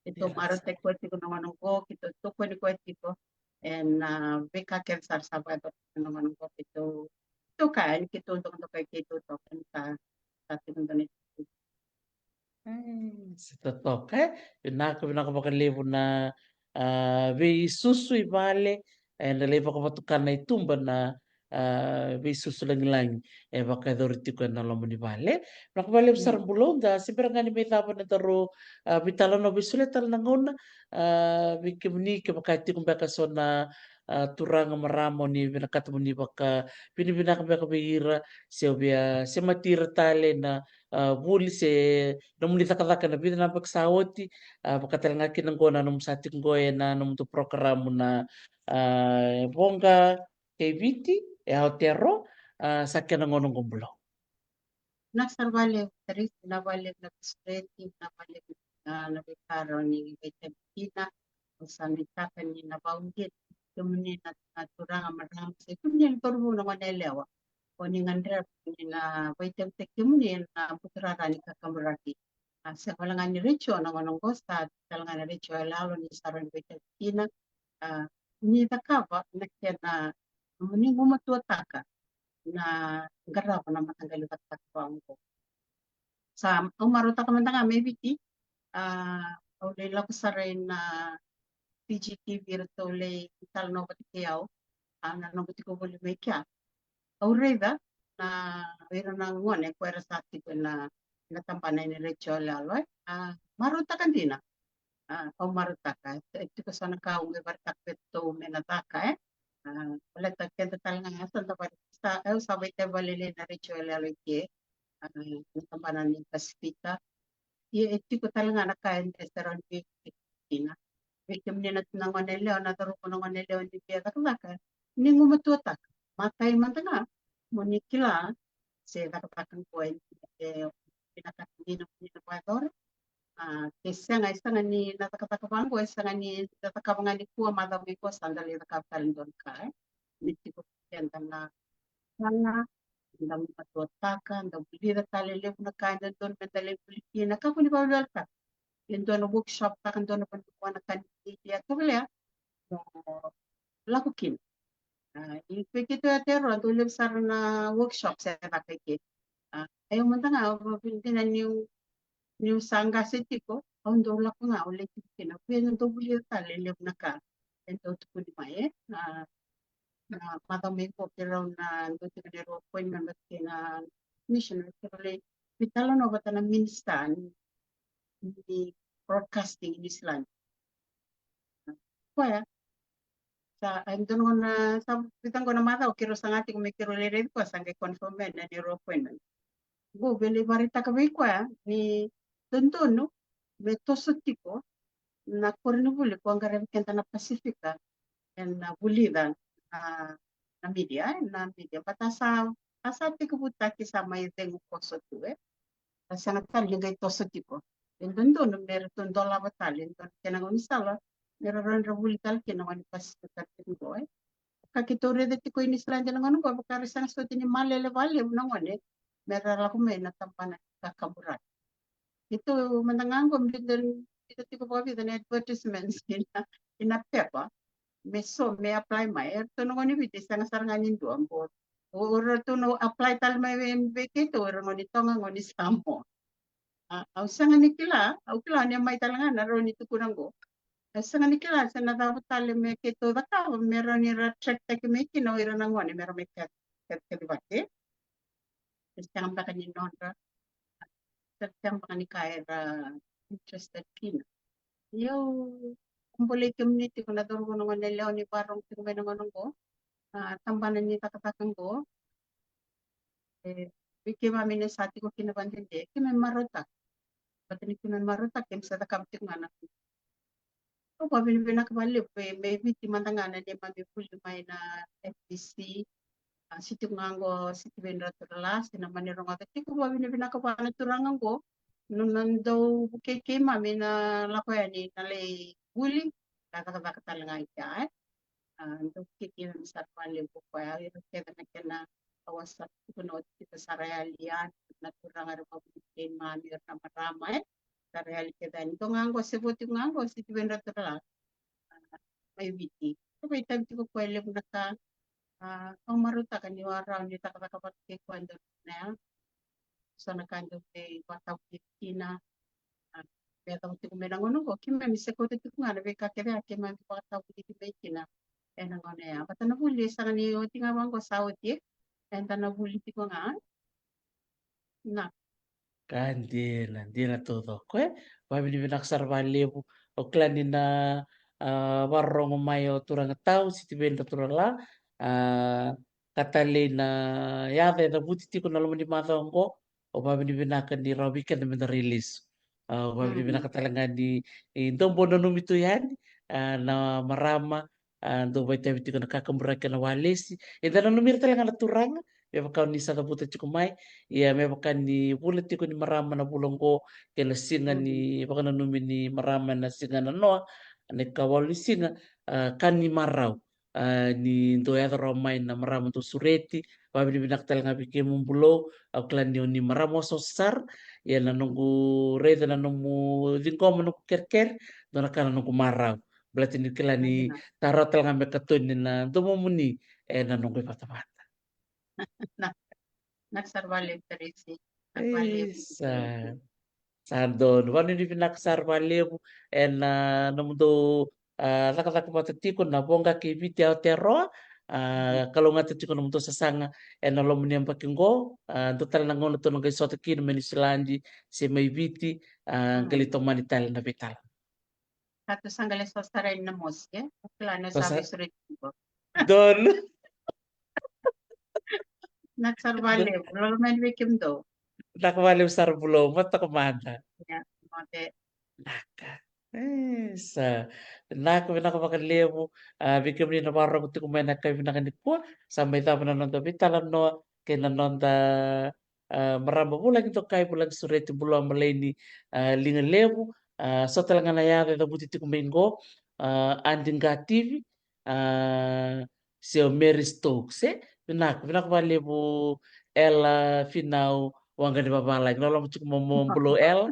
Keitou marautaki koya tiko na gauna qo, keitou tokoni koya tiko ena veika kece sa ra sa vakayacora tiko na gauna qo, keitou, keitou kaya ni keitou dokadokai keitou toka ni sa, sa tiko dua na itutu. E, sa totoka, e. Vinaka, vinaka vakalevu na, a, veisusu i vale, e, na lai vakavatukana i tuba na, a, veisusu lagilagi e vakayacori tiko ena loma ni vale. Vinaka vakalevu sara, Bulou, da se bera ga ni mai cava na daru, a, veitalanoa, veisolia tale na gauna, a, vei kemuni, kevaka e tiko beka so na, a, turaga, marama o ni vinakata mo ni vakavinavinaka beka vei ira, se o via semati ira tale na, a, vuli se nomuni cakacaka na vica na yabaki sa oti, a, vaka tale ga kina qo na nomu sa tiko qo ena nomudou porokaramu na, a, Voqa kei Viti e Aotearoa, a, sa kena gauna qo, Bulou. Vinaka sara vakalevu Tarisi, vinaka vakalevu na veisureti, vinaka vakalevu na, na veika rawa ni veitalanoa kina. Au sa nuitaka ni na vakauqeti kemuni na, na turaga, marama, se kemuni na cauravou, na goneyalewa. O ni gadreva ni na veitalanoataki kemuni ena buturara ni kakaburaki. A, sega wale ga ni retio na gauna qo, sa tale ga na retio yaloyalo ni sa rawa ni veitalanoa kina. A, ni cakava na kena, ni gumatuataka na qarava na mataqali cakacaka vaqo. Sa au marautaka mada ga mai Viti, a, au lai lako sara ina Fiji T V, ratou lai talanoa vata kei au, a, na noqu tiko voli mai kea. Au raica na, o ira na gone ko era sa tiko ena, na tabana ni retio yaloyalo, e. A, marautaka dina. A, au marautaka. E tiko so na ka au qai vakaraitaka vei ratou me na caka, e. A, baleta keda tale ga sa da vale, sa, au sa vakaitavi vakalailai na retio yaloyalo i ke. A, na tabana ni Pasifika. Ia e tiko tale ga na ka eda sa rawa ni veivuke kina. Vei kemuni na, na gone yalewa, na cauravou, na gone yalewa ni via cakacaka, ni gumatuataka. Matai mada ga mo ni kila se cakacaka qo e, e vinakata ni na, ni na vakayacora. A, ke sega, e sega ni na cakacaka vaqo, e sega ni da cakava ga nikua, macawa mai qo sa da lai cakava tale dua na ka, e. Me tiko keda na saga, da matuataka, da vulica tale levu na ka e dodonu me da lai vuli kina. Kakua ni vakaweleweletaka. E dua na workshop taka, dua na vanua, na ka ni media, tovolea mo lako kina. A, i vei keitou i Aotearoa, dau levu sara na workshop se caka i ke. A, e au mada ga, au vakavinavinaka niu, niu sa qase tiko, au dau lako ga, au lai tiko kina. Vei na dau vulica tale levu na ka e dau tukuni mai, e. A, na macawa mai qo keirau na dau tiko na neirau appointment vata kei na commissioner, keirau lai veitalanoa vata na minister ni, ni broadcasting i New Zealand. Koya sa, e dua na gauna, sa vica qo na macawa keirau saga tiko me keirau lai raici koya, sa qai confirm mai na neirau appointment. Qo via lai vakaraitaka vei koya ni dodonu me toso tiko na koronivuli ko qaravi keda na Pasifika ena vulica na, na media, e, na media. But a sa, a sa tekivutaki, sa mai cegu koso tu, e. A sega tale ni qai toso tiko. E dodonu me ratou dolava tale e dua na kena gaunisala me ra rawa ni ra vuli tale kina na gone Pasifika tiko qo, e. Ka keitou raica tiko i New Zealand ena gauna qo, vaka ra sega soti ni malele vakalevu na gone me ra lako mai na tabana ni kakaburaki. Keitou mada ga qo, biuta, biuta tiko vakavica na advertisements ina, ina pepa me so me apply mai. Eratou na gone Viti e sega sara ga ni dua qo. O, o ratou na apply tale mai vei, vei keitou era gone Toga, gone Samoa. A, au sega ni kila, au kila ni mai tale ga na rawa ni tukuna qo. Au sega ni kila se na cava tale me keitou cakava me rawa ni ra attract taki mai kina o ira na gone me ra mai ka, ka, kacivaki. E sega beka ni nodra, e sega beka ni ka era interested kina. Ia au bolei kemuni tiko na cauravou, na gone yalewa ni vakarorogo tiko mai na gauna qo, a, tabana ni cakacaka qo. E, vei keimami na sa tiko kina vakadede, keimami marautaka. Baleta ni keimami marautaka, keimami sa cakava tiko ga na. Au vakavinavinaka vakalevu vei, mai Viti mada ga na neimami vuli mai na F B C, a, se tiko ga qo Sitiveni Raturala, se na mani rogoca tiko, vakavinavinaka vua na turaga qo, nona dau vukei keimami na lako yani na lai vuli, ka cakacaka tale ga i kea, e. A, dau vukei keimami sara vakalevu o koya, ira kece na kena, au sa tukuna oti, keitou sa ra yali yani, na turaga era vakavuli keimami, ira na marama, e. Sa ra yali kece yani. Dou ga qo, se vo tiko ga qo Sitiveni Raturala, a, mai Viti. Ka vakaitavi tiko o koya e levu na ka. A, au marautaka niu a rawa ni cakacaka vata kei koya e dua na gauna ya. So na ka dau veivakatavulici kina. A, me yacova tiko mai na gauna qo, keimami se kauta tiko ga na veika kece ya keimami vakatavulici mai kina ena gauna ya. Vata na vuli e sega ni oti ga vaqo, sa oti, e. Eda na vuli tiko ga. Na. Ka dina, dina taucoko, e. Vakavinavinaka sara vakalevu. Au kila ni na, a, vakarorogo mai o turaga tau Sitiveni Raturala, a, ka talei na yaca e cavuti tiko na loma ni macawa oqo. Au vakavinavinaka ni rawa vei keda me da rai lesu. A, au vakavinavinaka tale ga ni, e, dou bau nanumi tu yani, a, na marama, a, dou vakaitavi tiko na kakaburaki kei na walesi. Eda nanumi ira tale ga na turaga, me vaka ni sa cavuta tiko mai. Ia me vaka ni vula tiko ni marama na vula oqo, kei na siga ni vakananumi ni marama na siga nanoa, na ikawalu ni siga, a, ka ni marau. A, ni dou yaco rawa mai na marama dou sureti, vakavinavinaka tale ga vei kemuni Bulou, au kila ni o ni marama wasawasa sara, ia na noqu raica na nomu ciqoma, noqu kerekere, dua na ka na noqu marau. Baleta ni kila ni tarau tale ga me katoni na domomuni ena noqu ivatavata. Na, na sara vakalevu Tarisi. Isa. Sa donu. Vanuinui vinaka sara vakalevu ena nomudou, ah, cakacaka vata tiko na Voqa kei Viti Aotearoa. Ah, kalougata tiko nomudou sasaga ena loma ni yabaki qo. Ah, dua tale na gauna tou na qai sota kina mai Niusiladi se mai Viti. Ah, qai lai tomani tale na veitala. Ka tu sa qai lai sota sara yani na mosi, e? Au kila na sa veisureti tiko. Donu. Vinaka sara vakalevu. Loloma yani vei kemudou. Vinaka vakalevu sara Bulou, moce toka mada. Ia, moce. Vinaka. Isa. Vinaka, vinaka vakalevu. Ah, vei kemuni na vakarorogo tiko mai na yakavi vinaka nikua, sa mai cava na noda veitalanoa kei na noda, ah, marama vulagi dokai, vulagi sureti, Bulou Amalaini, ah, Ligalevu. Ah, so tale ga na yaca e cavuti tiko mai qo, ah, Adi Qativi, ah, se o Mary Stokes, e? Vinaka, vinaka vakalevu Ela Finau Waqanivavalagi. Loloma tiko mai mo Bulou Ela.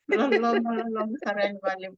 Loloma, loloma sara yani vakalevu.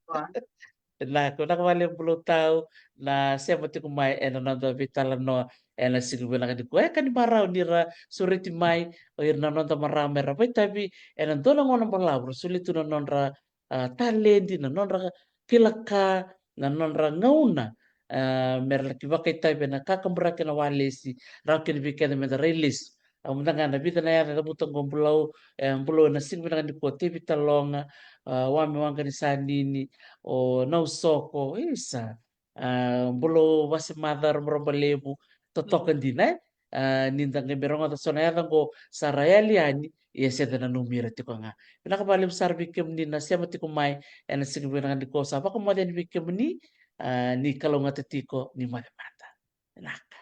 Vinaka, vinaka vakalevu Bulou Tau na sema tiko mai ena noda veitalanoa ena siga vinaka nikua. E ka ni marau ni ra sureti mai o ira na noda marama era vakaitavi ena dua na gauna balavu ra solia tu na nodra, ah, taledi, na nodra kila ka, na nodra gauna, ah, mera laki vakaitavi ena kakaburaki ena walesi, rawa kina vei keda meda rai lesu. Au mada ga na vica na yaca e cavuta qo Bulou, e, Bulou ena siga vinaka nikua, Tevita Loga, ah, Wame Waqanisanini, o Nausoko, isa. Ah, Bulou Vasemaca Roborobalevu, totoka dina, e? Ah, ni da qai mai rogoca so na yaca qo sa ra yali yani, ia se da nanumi ira tiko ga. Vinaka vakalevu sara vei kemuni na sema tiko mai ena siga vinaka nikua, sa vakamoce yani vei kemuni, ah, ni kalougata tiko, ni moce mada. Vinaka.